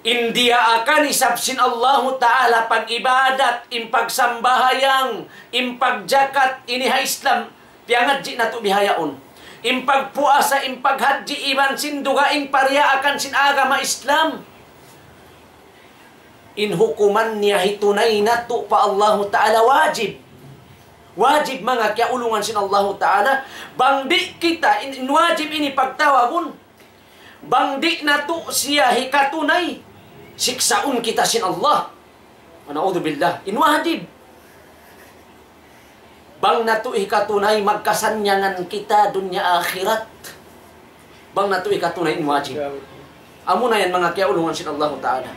In diyaakan isab sin Allahu Ta'ala pag-ibadat, in pagsambahayang, in pagjakat, ini ha Islam, piyangadji' natu' bihaun. In pagpuasa, in paghadji', iban sin dugaing pariyaakan sin agama Islam. In hukuman niya hitunay natu' pa Allahu Ta'ala wajib. Wajib manga kiyaulungan sin Allahu Ta'ala. Bang di' kita, in, in wajib ini pagtawagun. Bang di' natu' siya hikatunay, siksaun kita sin Allah. Wa na'udhu billah. In wajib. Bang natu' hikatunay, magkasannyangan kita dunya akhirat. Bang natu' hikatunay in wajib. Amuna yan manga kiyaulungan sin Allahu Ta'ala.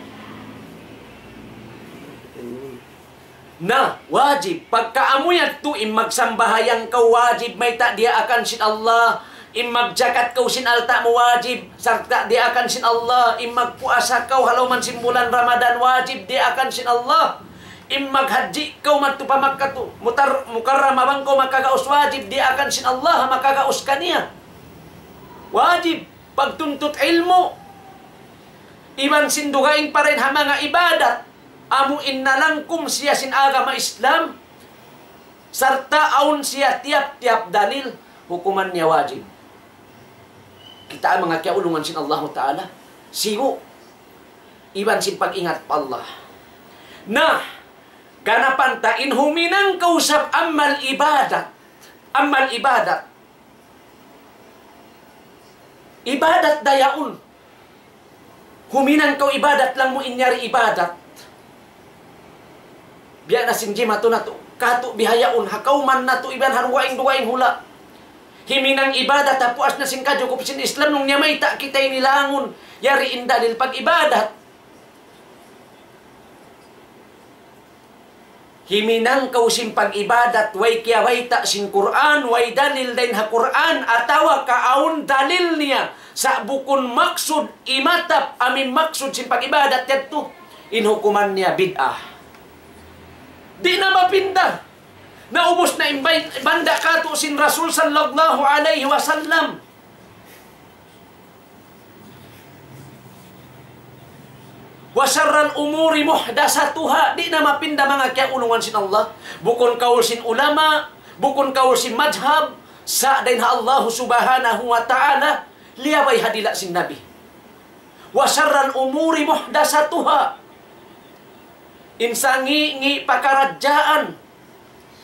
Na, wajib. Pagka amu yadtu in magsambahayang kaw wajib, mayta' diyaakan sin Allah. In magjakat kaw sin alta' mu wajib, sarta' diyaakan sin Allah. In magpuasa kaw ha lawm sin bulan Ramadan wajib, diyaakan sin Allah. In maghadji kaw madtu pa Makkah tu, mutar-, Mukarramah bang kaw makagaus wajib, diyaakan sin Allah, makagaus kaniya. Wajib. Pagtuntut ilmu', iban sin dugaing pa dayn ha manga ibadat, amu in nalangkum siya sin agama Islam, sarta' awn siya tiyap-tiyap dalil, hukuman niya wajib. Kita' manga kiyaulungan sin Allahu Ta'ala, sibu' iban sin pag-ingat pa Allah. Na, ganapan ta in huminang kaw isab amal ibadat. Amal ibadat. Ibadat da yaun. Huminang kaw ibadat laung mu in yari ibadat. Biya' na sin jimatu natu'. Katu' bihaun, ha kawman natu' iban ha dugaing-dugaing hula'. Himinang ibadat ha puas na sin kajukup sin Islam, laung niya mayta' kita ini langun. Yari in dalil pag-ibadat. Himinang kaw sin pag-ibadat, way kiyabayta' sin Qur'an, way dalil dayn ha Qur'an, atawa ka awn dalil niya, sa' bukun maksud, imatap, amu in maksud sin pag-ibadat yadtu, in hukuman niya bid'ah. Di' na mapinda. Naubus na in bay-, banda' katu' sin Rasul sallallahu alayhi wasallam. وشر الأمور محدثاتها. Di' na mapinda manga kiyaulungan sin Allah. Bukun kaul sin ulama, bukun kaul sin madhab, sa' dayn ha Allah subhanahu wa ta'ala, liyabay ha dila' sin Nabi. وشر الأمور محدثاتها. In sangi'-ngi' pakaradjaan,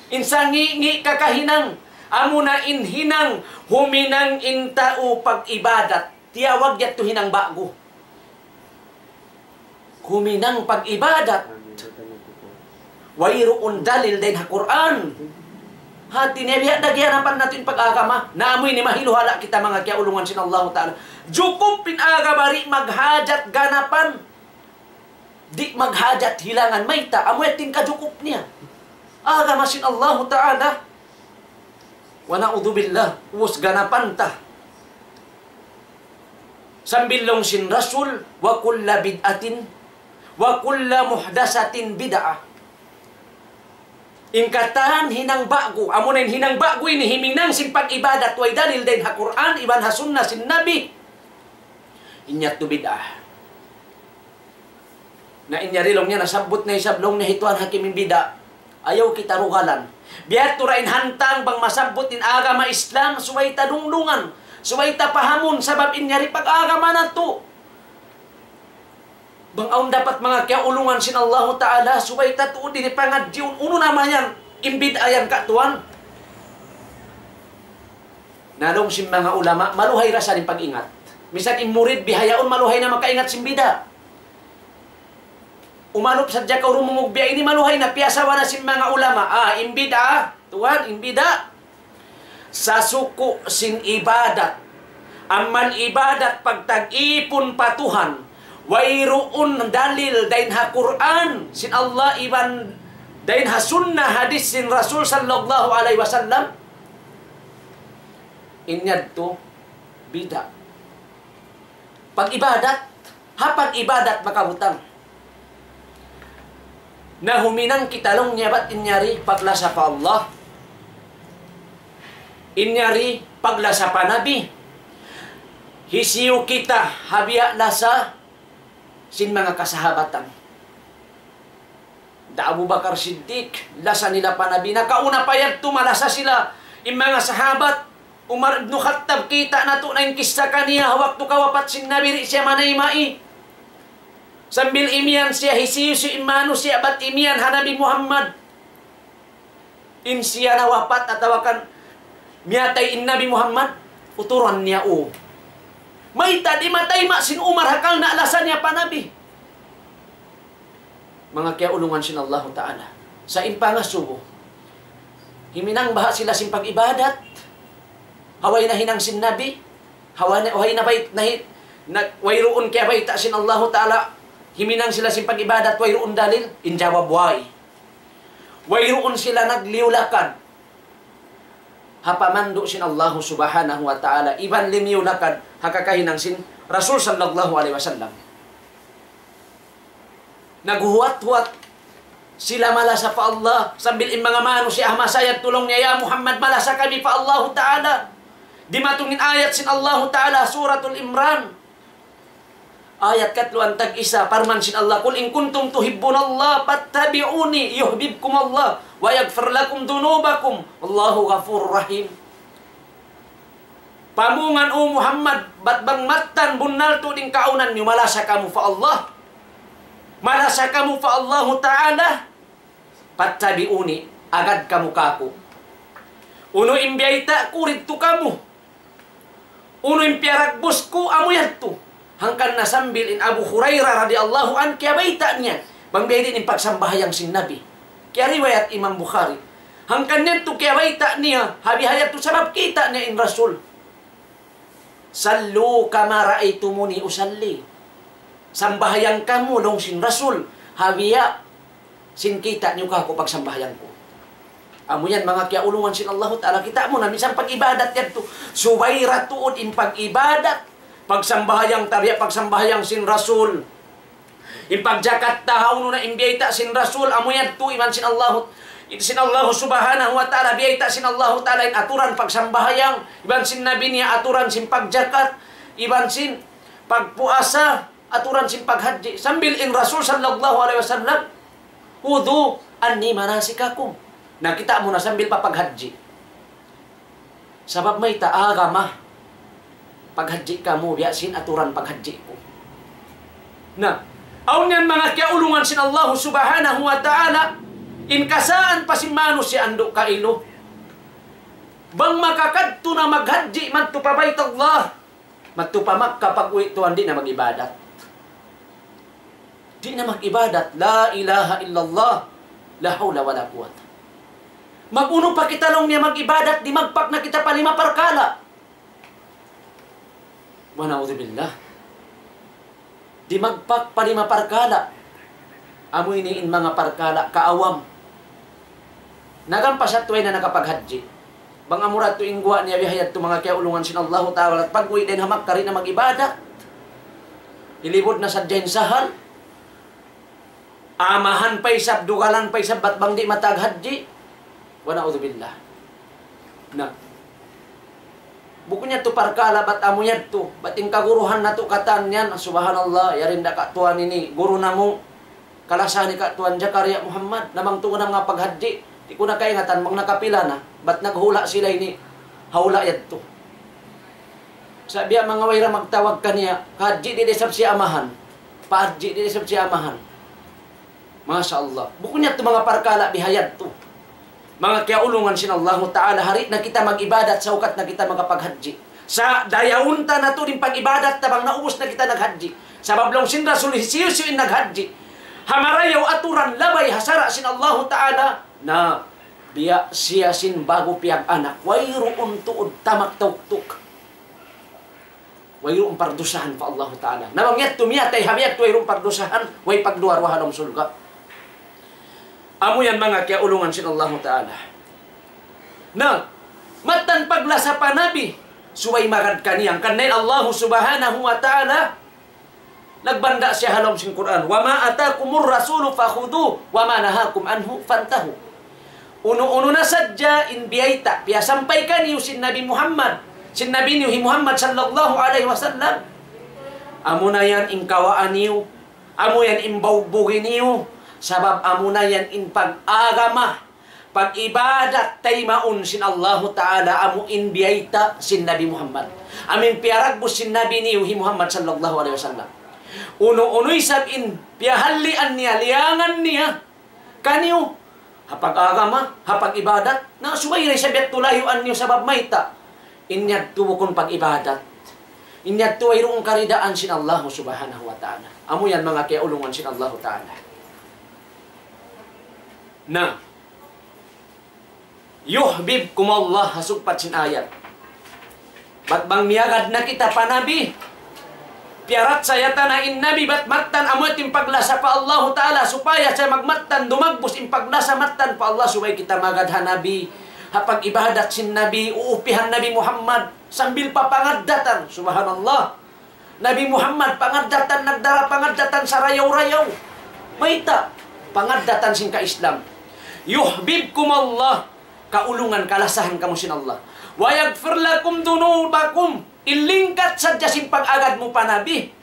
in sangi'-ngi' kakahinang, amuna in hinang, huminang in tau pag-ibadat. Tiyawag yadtu hinang ba'gu. Huminang pag-ibadat. Wayruun dalil dayn ha Qur'an. Hati niya biya' da giyanapan natu' in pag-agama. Na amu ini mahiluhala' kita manga kiyaulungan sin Allahu Ta'ala. Jukup in agama di' maghajat ganapan. Di' maghajat hilangan mayta', amu yadtu in kajukup niya. Agama sin Allahu Ta'ala. ونعوذ بالله, ubus ganapan ta. Sambil laung sin Rasul, وكل بدعة، وكل محدثة بدعة. In katan hinang ba'gu, amuna in hinang ba'gu ini himinang sin pag-ibadat way dalil dayn ha Qur'an, iban ha sunnah sin Nabi. In yadtu bid'ah. Na in yari laung niya nasabbut na isab laung niya hi Tuan Hakim in bid'ah. Ayaw kita rugalan. Biya' tu ra in hantang bang masabbut in agama Islam, subay ta dungdungan, subay ta pahamun, sabab in yari pag-agama natu'. Bang awn dapat manga kiyaulungan sin Allahu Ta'ala, subay ta tuud ini pangadjiun, unu na man yan, in bid'ah yan ka tuwan. Na laung sin manga ulama, maluhay ra sa in pag-ingat. Misan in murid bihaun maluhay na makaingat sin bid'ah. Umalup sadja kaw dumungug biya' ini maluhay na piyasawa na sin manga ulama. Ah, in bid'ah, tuwan, in bid'ah. Sasuku' sin ibadat. Amal ibadat pagtag-ipun pa Tuhan. Wayruun dalil dayn ha Qur'an sin Allah iban dayn ha sunnah hadith sin Rasul sallallahu alayhi wasallam. In yadtu bid'ah. Pag-ibadat, ha pag-ibadat makabutang. Na huminang kita laung niya bat in yari paglasa pa Allah. In yari paglasa pa Nabi. Hisiyu kita ha biya' lasa sin manga kasahabatan. Da Abu Bakar Siddiq, lasa nila pa Nabi. Nakauna pa yadtu malasa sila, in manga sahabat. Umar ibn Khattab, kita' natu' na in kissa kaniya, waktu kawapat sin Nabi, di' siya manayma'. Sambil imiyan siya, hisiyu-siyu in manusiya' bat imiyan ha Nabi Muhammad. In siya nawapat atawa kan miyatay in Nabi Muhammad, uturan niya, o. Mayta' di' matayma' sin Umar ha karna' lasa niya pa Nabi. Manga kiyaulungan sin Allahu Ta'ala. Sa' in pangasubu, himinang baha' sila sin pag-ibadat. Ha way nahinang sin Nabi. Ha way na, ha way na bay-, nahi-, na, wayruun kiyabayta' sin Allahu Ta'ala. Himinang sila sin pag-ibadat, wayruun dalil. In jawab, way. Wayruun sila nagliyulakad ha pamandu' sin Allahu Subhanahu wa Ta'ala, iban limiyulakad ha kakahinang sin Rasul sallallahu alayhi wasallam. Naghuwat-huwat sila malasa pa Allah, sambil in manga manusiya' ha masa yadtu laung niya, "Ya Muhammad, malasa kami pa Allahu Ta'ala." Dimatung in ayat sin Allahu Ta'ala, Suratul Imran. Ayat katluan tag-isa, parman sin Allah, قل إن كنتم تحبون الله فاتبعوني يحببكم الله ويغفر لكم ذنوبكم والله غفور رحيم. Pamungan, O Muhammad, bat bang mattan bunnal tuud in kaawnan niyu, malasa kamu pa Allah. Malasa kamu pa Allahu Ta'ala. فاتبعوني, agad kamu kāku'. Unu in biyayta' ku, didtu kamu. Unu in piyaragbus ku, amu yadtu. Hangkan na sambil in Abu Hurairah radiyallahu anhu, kiyabayta' niya bang biyadiin in pagsambahayang sin Nabi. Kiyariwayat Imam Bukhari. Hangkan yadtu kiyabayta' niya, ha bihayadtu sabab kīta' niya in Rasul. صلوا كما رأيتموني أصلي. Sambahayang kamu, laung sin Rasul, ha biya' sin kīta' niyu kāku' pagsambahayang ku. Amu yan, manga kiyaulungan sin Allahu Ta'ala, kita' mu na, minsan pag-ibadat yadtu, subay da tuud in pag-ibadat, pagsambahayang, tabiya' pagsambahayang sin Rasul. In pagjakat ta, hawnu na in biyayta' sin Rasul, amu yadtu iban sin Allahu, sin Allahu Subhanahu wa Ta'ala, biyayta' sin Allahu Ta'ala in aturan pagsambahayang, iban sin Nabi niya aturan sin pagjakat, iban sin pagpuasa, aturan sin paghajji. Sambil in Rasul sallallahu alayhi wasallam, خذوا عني مناسككم. Na, kita' mu na sambil pa paghajji. Sabab mayta', agama, paghajji kamu biya' sin aturan paghajji ku. Na, awn yan manga kiyaulungan sin Allahu Subhanahu wa Ta'ala, in kasaan pa sin manusiya' andu' kailu. Bang makakadtu na maghajji madtu pa Baytullah, madtu pa Makkah, pag-uwi' tuwan di' na mag-ibadat. Di' na mag-ibadat. لا إله إلا الله. لا حول ولا قوة. Mag-unu pa kita, laung niya, mag-ibadat, dimagpak na kita pa lima parkala'. ونعوذ بالله. Dimagpak pa lima parkala'. Amu ini in manga parkala' kaawam. Nagampas yadtu way na nakapaghajji. Bang amu ra tuud in guwa' niya bihayadtu, manga kiyaulungan sin Allahu Ta'ala, pag-uwi' dayn ha Makkah di' na mag-ibadat. Ilibud na sadja in sahal. Amahan pa isab, dugalan pa isab, bat bang di' mataag hajji. ونعوذ بالله. Na. Bukun yadtu parkala' bat amu yadtu. Bat in kaguruhan natu' katan yan, subhanallah, yari da ka tuwan ini, guru namu', kalasahan ni ka tuwan Jakaria Muhammad, na bang tunga' na manga paghajji, di' ku na kaingatan bang nakapila na, bat naghula' sila ini, ha hula' yadtu. Sa' biya' manga way ra magtawag kaniya, kahajji di' da isab siya amahan. Pahajji di' da isab siya amahan. Masha Allah. Bukun yadtu manga parkala' bihayadtu. Manga kiyaulungan sin Allahu Ta'ala, ha di' na kita mag-ibadat, saukat na kita makapaghajji. Sa' dayawun ta na tuud in pag-ibadat ta bang naubus na kita naghajji. Sabab laung sin Rasul, hisiyu-siyu in naghajji ha marayaw aturan, labay ha sara' sin Allahu Ta'ala, na biya' siya sin ba'gu piyag-anak, wayruun tuud tamak tauktuk. Wayruun pardusahan pa Allahu Ta'ala. Na bang yadtu miyatay ha biya' yadtu wayruun pardusahan, way pagduwa-ruwa ha lawm surga'. Amu yan manga kiyaulungan sin Allahu Ta'ala. Na, mattan paglasa pa Nabi, subay magad kaniya. Hangkan na in Allahu Subhanahu wa Ta'ala, nagbanda' siya ha lawm sin Qur'an, وما آتاكم الرسول فخذوه وما نهاكم عنه فانتهوا. Unu-unu na sadja in biyayta', piyasampay kaniyu sin Nabi Muhammad, sin Nabi niyu hi Muhammad sallallahu alayhi wasallam, amuna yan in kawaa niyu, amu yan in baugbugi niyu, sabab amuna yan in pag-agama, pag-ibadat taymaun sin Allahu Ta'ala, amu in biyayta' sin Nabi Muhammad. Amu in piyaragbus sin Nabi niyu hi Muhammad sallallahu alayhi wasallam. Unu-unu isab in piyahalian niya, liyangan niya kaniyu, ha pag-agama, ha pag-ibadat, na subay da isab yadtu layuan niyu sabab mayta'. In yadtu bukun pag-ibadat. In yadtu wayruun karidaan sin Allahu Subhanahu wa Ta'ala. Amu yan manga kiyaulungan sin Allahu Ta'ala. Na, يحببكم الله, ha sugpat sin ayat. Bat bang miyagad na kita pa Nabi, piyaratsaya ta na in Nabi, bat mattan amu yadtu in paglasa pa Allahu Ta'ala, supaya sa' magmattan, dumagbus in paglasa mattan pa Allah, subay kita magad ha Nabi, ha pag-ibadat sin Nabi, uupihan Nabi Muhammad, sambil pa pangaddatan, subhanallah. Nabi Muhammad, pangaddatan, nagdara pangaddatan sarayaw-rayaw. Mayta', pangaddatan sin ka-Islam. يحببكم الله, kaulungan, kalasahan kamu sin Allah. ويغفر لكم ذنوبكم, in lingkat sadja sin pag-agad mu pa Nabi.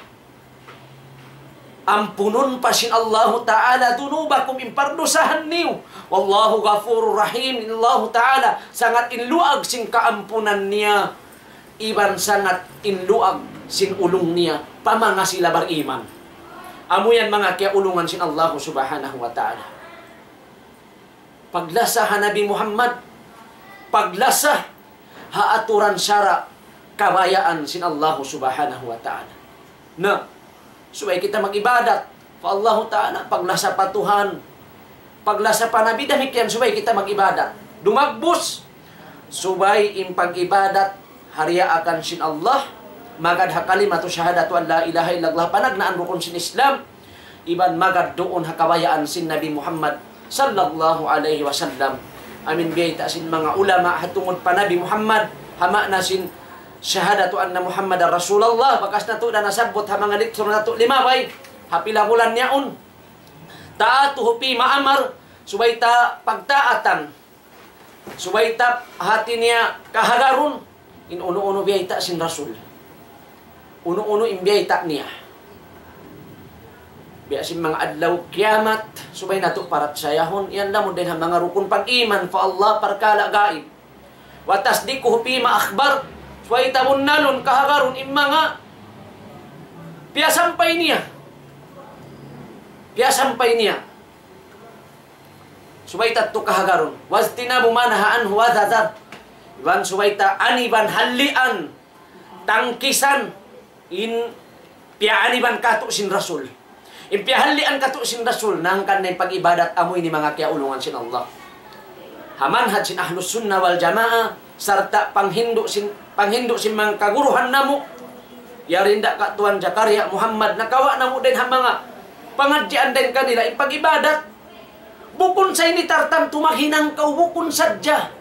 Ampunun pa sin Allahu Ta'ala dunubakum, in pardusahan niyu. Wallahu ghafurur rahim, in Allahu Ta'ala sangat in luag sin kaampunan niya, iban sangat in luag sin ulung niya pa manga sila bariman. Amu yan manga kiyaulungan sin Allahu Subhanahu wa Ta'ala. Paglasa ha Nabi Muhammad, paglasa ha aturan sara' kabayaan sin Allahu Subhanahu wa Ta'ala. Na, subay kita mag-ibadat pa Allahu Ta'ala, paglasa pa Tuhan, paglasa pa Nabi, damikkiyan subay kita mag-ibadat. Dumagbus, subay in pag-ibadat ha riyaakan sin Allah, magad ha kalimatu shahadatu an la ilaha illallah, panagnaan rukun sin Islam, iban magad duun ha kabayaan sin Nabi Muhammad sallallahu alayhi wasallam. Amu in biyayta' sin manga ulama ha tungud pa Nabi Muhammad, ha maana sin shahadatu anna Muhammadar Rasulullah, bakas natu' da nasabbut ha manga lecture natu' limabay, ha pila bulan yaun. Ta'atuhu fima amar, subay ta pagtaatan, subay ta hati niya kahagarun in unu-unu biyayta' sin Rasul. Unu-unu in biyayta' niya. Biya' sin manga adlaw kiyamat, subay natu' parachayahun, yan lamud dayn ha manga rukun pag-iman pa Allah, parkala' gaib. Wa tasdiquhu fima akhbar, subay ta bunnalun kahagarun in manga piyasampay niya. Piyasampay niya. Subay ta tuud kahagarun. Wajtinabu ma naha anhu wa zajar. Iban subay ta aniban, hallian, tangkisan in piyaaniban katu' sin Rasul. In piyahallian katu' sin Rasul, na hangkan na in pag-ibadat amu ini manga kiyaulungan sin Allah. Ha manhaj sin Ahlus Sunnah wal Jamaah, sarta' panghindu' sin, panghindu' sin manga kaguruhan namu', yari nda ka Tuan Zakaria Muhammad, nakawa' namu' dayn ha manga pangadjian dayn kanila, in pag-ibadat, bukun sa ini tartantu maghinang kaw, bukun sadja.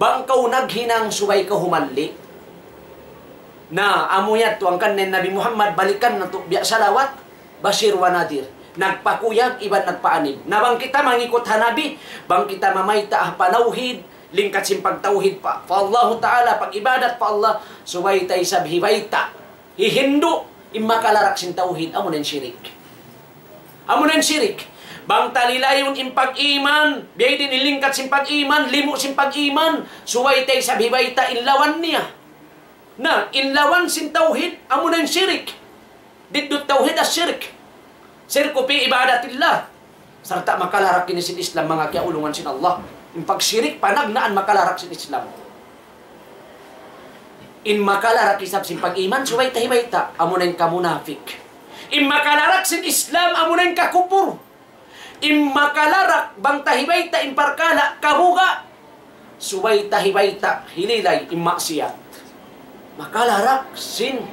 Bang kaw naghinang subay kaw humalli'. Na, amu yadtu hangkan na in Nabi Muhammad, balikan natu' biya' salawat, bashir wa nadhir. Nagpakuyag iban nagpaanib. Na bang kita mangikut ha Nabi, bang kita mamayta' ha panawhid, lingkat sin pagtawhid pa, pa Allahu Ta'ala, pag-ibadat pa Allah, subay ta isab hibayta', hihindu', in makalarak sin tawhid, amu na in shirik. Amu na in shirik. Bang ta lilayun in pag-iman, biya' diin in lingkat sin pag-iman, limu' sin pag-iman, subay ta isab hibayta' in lawan niya. Na, in lawan sin tawhid, amu na in shirik. Diddut tawhid as-shirik. Shirku fi ibadatillah. Sarta' makalarak ini sin Islam, manga kiyaulungan sin Allah. In pagshirik, panagnaan makalarak sin Islam. In makalarak isab sin pag-iman, subay ta hibayta', amu na in kamunafik. In makalarak sin Islam, amu na in kakupur. In makalarak bang ta hibayta' in parkala' kabuga', subay ta hibayta' hililay in maksiyat. Makalarak sin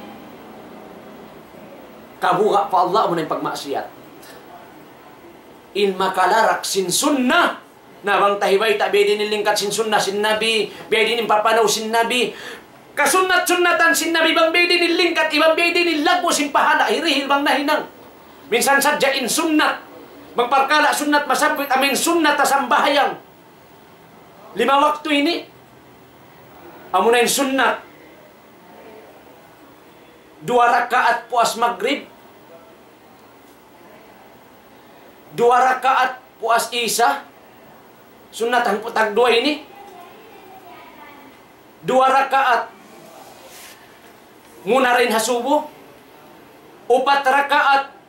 kabuga' pa Allah amu na in pagmaksiyat. In makalarak sin sunnah, na bang ta hibayta' biya' diin in lingkat sin sunnah sin Nabi, biya' diin in papanaw sin Nabi, kasunnat-sunnatan sin Nabi, bang biya' diin in lingkat, iban biya' diin in laggu' sin pahala', hirihil bang nahinang. Minsan sadja in sunnat. Bang parkala' sunnat masabbut, amu in sunnat ha sambahayang lima waktu ini, amu na in sunnat. Duwa rakaat puas Magrib, duwa rakaat puas Isa, sunnat hangpu' tagduwa ini, duwa rakaat muna dayn ha subu, upat rakaat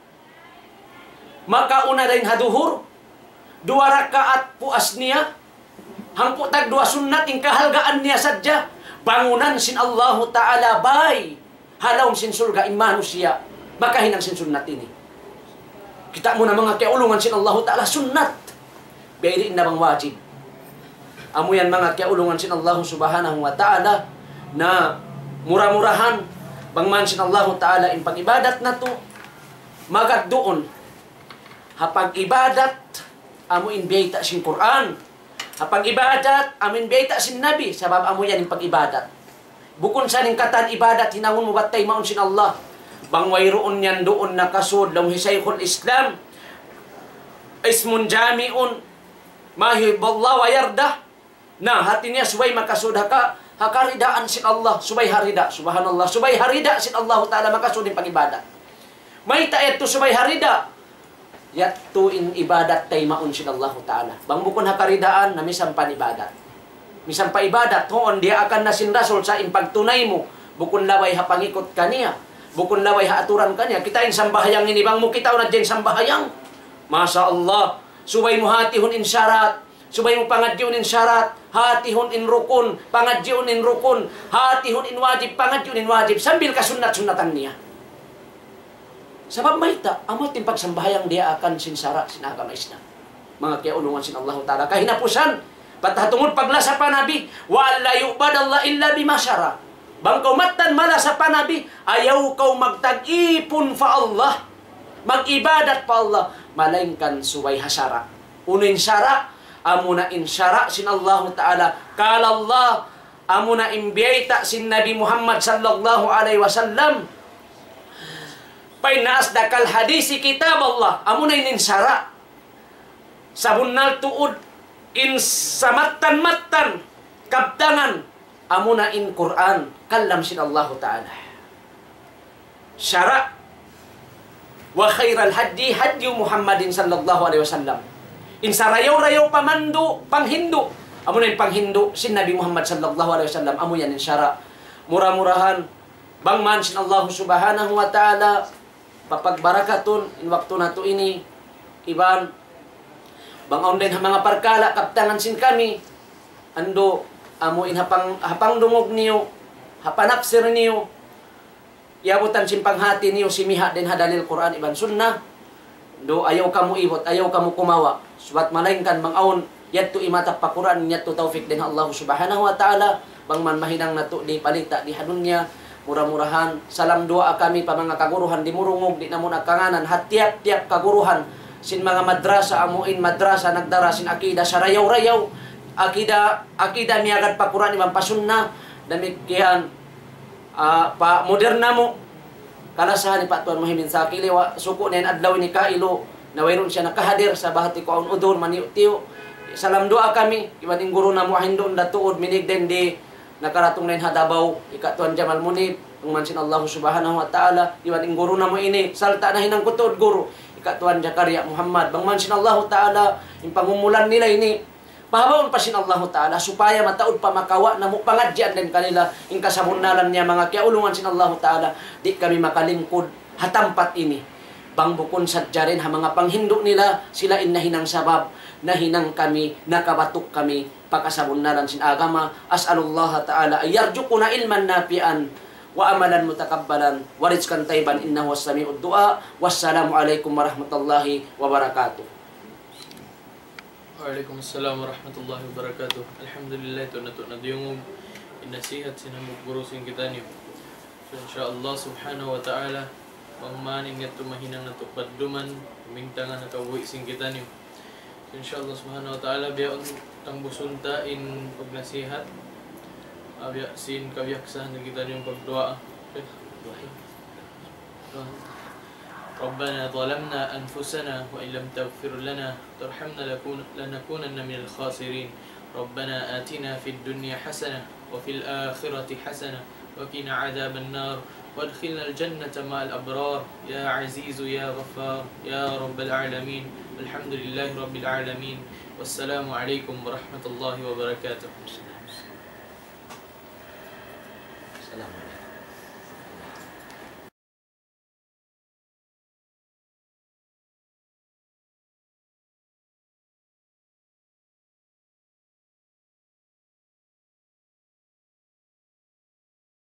makauna dayn ha duhur, duwa rakaat puas niya, hangpu' tagduwa sunnat in kahalgaan niya sadja, bangunan sin Allahu Ta'ala bay ha lawm sin surga' in manusiya' makahinang sin sunnat ini. Kita' mu na manga kiyaulungan sin Allahu Ta'ala, sunnat. Biya' diin na bang wajib. Amu yan manga kiyaulungan sin Allahu Subhanahu wa Ta'ala, na mura-murahan bang man sin Allahu Ta'ala in pag-ibadat natu', magad duun ha pag-ibadat, amu in biyayta' sin Qur'an. Ha pag-ibadat, amu in biyayta' sin Nabi, sabab amu yan in pag-ibadat. Bukun sa in katan ibadat hinangun mu bat taymaun sin Allah. Bang wayruun yan duun nakasud, laung hi Shaykhul Islam, ismun jami'un, ma yuhibbullah wa yardah. Na, hati niya subay makasud ha ka-, ha karidaan sin Allah, subay ha rida, subhanallah, subay ha rida sin Allahu Ta'ala makasud in pag-ibadat. Mayta' yadtu subay ha rida? Yadtu in ibadat taymaun sin Allahu Ta'ala. Bang bukun ha karidaan, na misan pa in ibadat. Misan pa ibadat, huun diyaakan na sin Rasul sa' in pagtunay mu, bukun labay ha pangikut kaniya. Bukun labay ha aturan kaniya. Kita' in sambahayang ini, bang mu kitaun na in sambahayang. Masha Allah. Subay mu hatihun in sarat. Subay mu pangadjiun in sarat. Hatihun in rukun. Pangadjiun in rukun. Hatihun in wajib. Pangadjiun in wajib. Sambil kasunnat-sunnatan niya. Sabab mayta', amu in pagsambahayang diyaakan sin sara' sin agama Islam. Manga kiyaulungan sin Allahu Ta'ala. Kahinapusan, bat ha tungud paglasa pa Nabi, وأن لا يعبد الله إلا بما شرع. Bang kaw mattan malasa pa Nabi, ayaw kaw magtag-ipun pa Allah, mag-ibadat pa Allah, malaingkan subay ha sara'. Unu in sara'? Amuna in sara' sin Allahu Ta'ala. قال الله, amuna in biyayta' sin Nabi Muhammad sallallahu alayhi wasallam. فإن أصدق الحديث كتاب الله. Amuna in sara'. Sabunnal tuud in samattan-mattan kabtangan, amuna in Qur'an, kalam sin Allahu Ta'ala. Sara'. وخير الهدي هدي محمد صلى الله عليه وسلم. In sarayaw-rayaw pamandu', panghindu'. Amuna in panghindu' sin Nabi Muhammad sallallahu alayhi wasallam, amu yan in sara'. Mura-murahan, bang man sin Allahu Subhanahu wa Ta'ala, papagbarakatun in waktu natu' ini, iban bang awn dayn ha manga parkala' kabtangan sin kami, andu', amu in ha pang-, ha pangdungug niyu, ha panapsir niyu, iyabutan sin panghati niyu, simiha' dayn ha dalil Qur'an iban Sunnah, andu', ayaw kamu ibut, ayaw kamu kumawa'. Subat malaingkan bang awn yadtu imatap pa Qur'an, yadtu tawfik dayn ha Allah Subhanahu wa Ta'ala, bang man mahinang natu' di palita' di ha dunya, mura-murahan, salam duwaa kami pa manga kaguruhan di Murungug, di' namu' na kanganan, ha tiyap-tiyap kaguruhan, sin manga madrasa, amu in madrasa, nagdara sin akida sarayaw-rayaw, akida, akida miyagad pa Qur'an iban pa Sunnah, damikkiyan, ah, pa modern namu', kalasahan ni Pak Tuan Muhyiddin Sakili, wa-, suku' na in adlaw ini kailu, na wayruun siya nakahadir, sabab hati ku awn udur, maniyu'-tiyu'. Salam duwaa kami, iban in guru namu' ha Hindu Unda tuud, minigden di nakaratung na in ha Davao, hi Ka Tuan Jamal Munib, bang man sin Allah Subhanahu wa Ta'ala, iban in guru namu' ini, sarta' nahinang ku tuud guru, hi Ka Tuan Jakaria Muhammad, bang man sin Allah Ta'ala, in pangumulan nila ini, pahabaun pa sin Allahu Ta'ala, supaya mataud pa makawa' namu' pangadjian dayn kanila, in kasabunnalan niya manga kiyaulungan sin Allahu Ta'ala, di' kami makalingkud ha tampat ini. Bang bukun sadja dayn ha manga panghindu' nila, sila in nahinang sabab, nahinang kami, nakabatuk kami, pa kasabunnalan sin agama. أسأل الله تعالى أن يرزقنا علما نافعا وعملا متقبلا ورزقا طيبا إنه سميع الدعاء. والسلام عليكم ورحمة الله وبركاته. Wa alaykum assalam wa rahmatullahi wa barakatuh. Alhamdulillah, tuud natu' nadiyungug in nasihat sin hambuuk guru sin kitaniyu. So, insha Allah subhanahu wa ta'ala, bang man in yadtu mahinang natu' padduman, pamingtangan ha kabuhi' sin kitaniyu. So, insha Allah subhanahu wa ta'ala, bihaun tangbusun ta in pagnasihat, ah, biya' sin kabiyaksahan sin kitaniyu pagduwaa. ربنا ظلمنا أنفسنا وإن لم تغفر لنا وترحمنا لكون-، لنكونن من الخاسرين. ربنا آتنا في الدنيا حسنة وفي الآخرة حسنة وقنا عذاب النار وأدخلنا الجنة مع الأبرار يا عزيز يا غفار يا رب العالمين. الحمد لله رب العالمين. والسلام عليكم ورحمة الله وبركاته.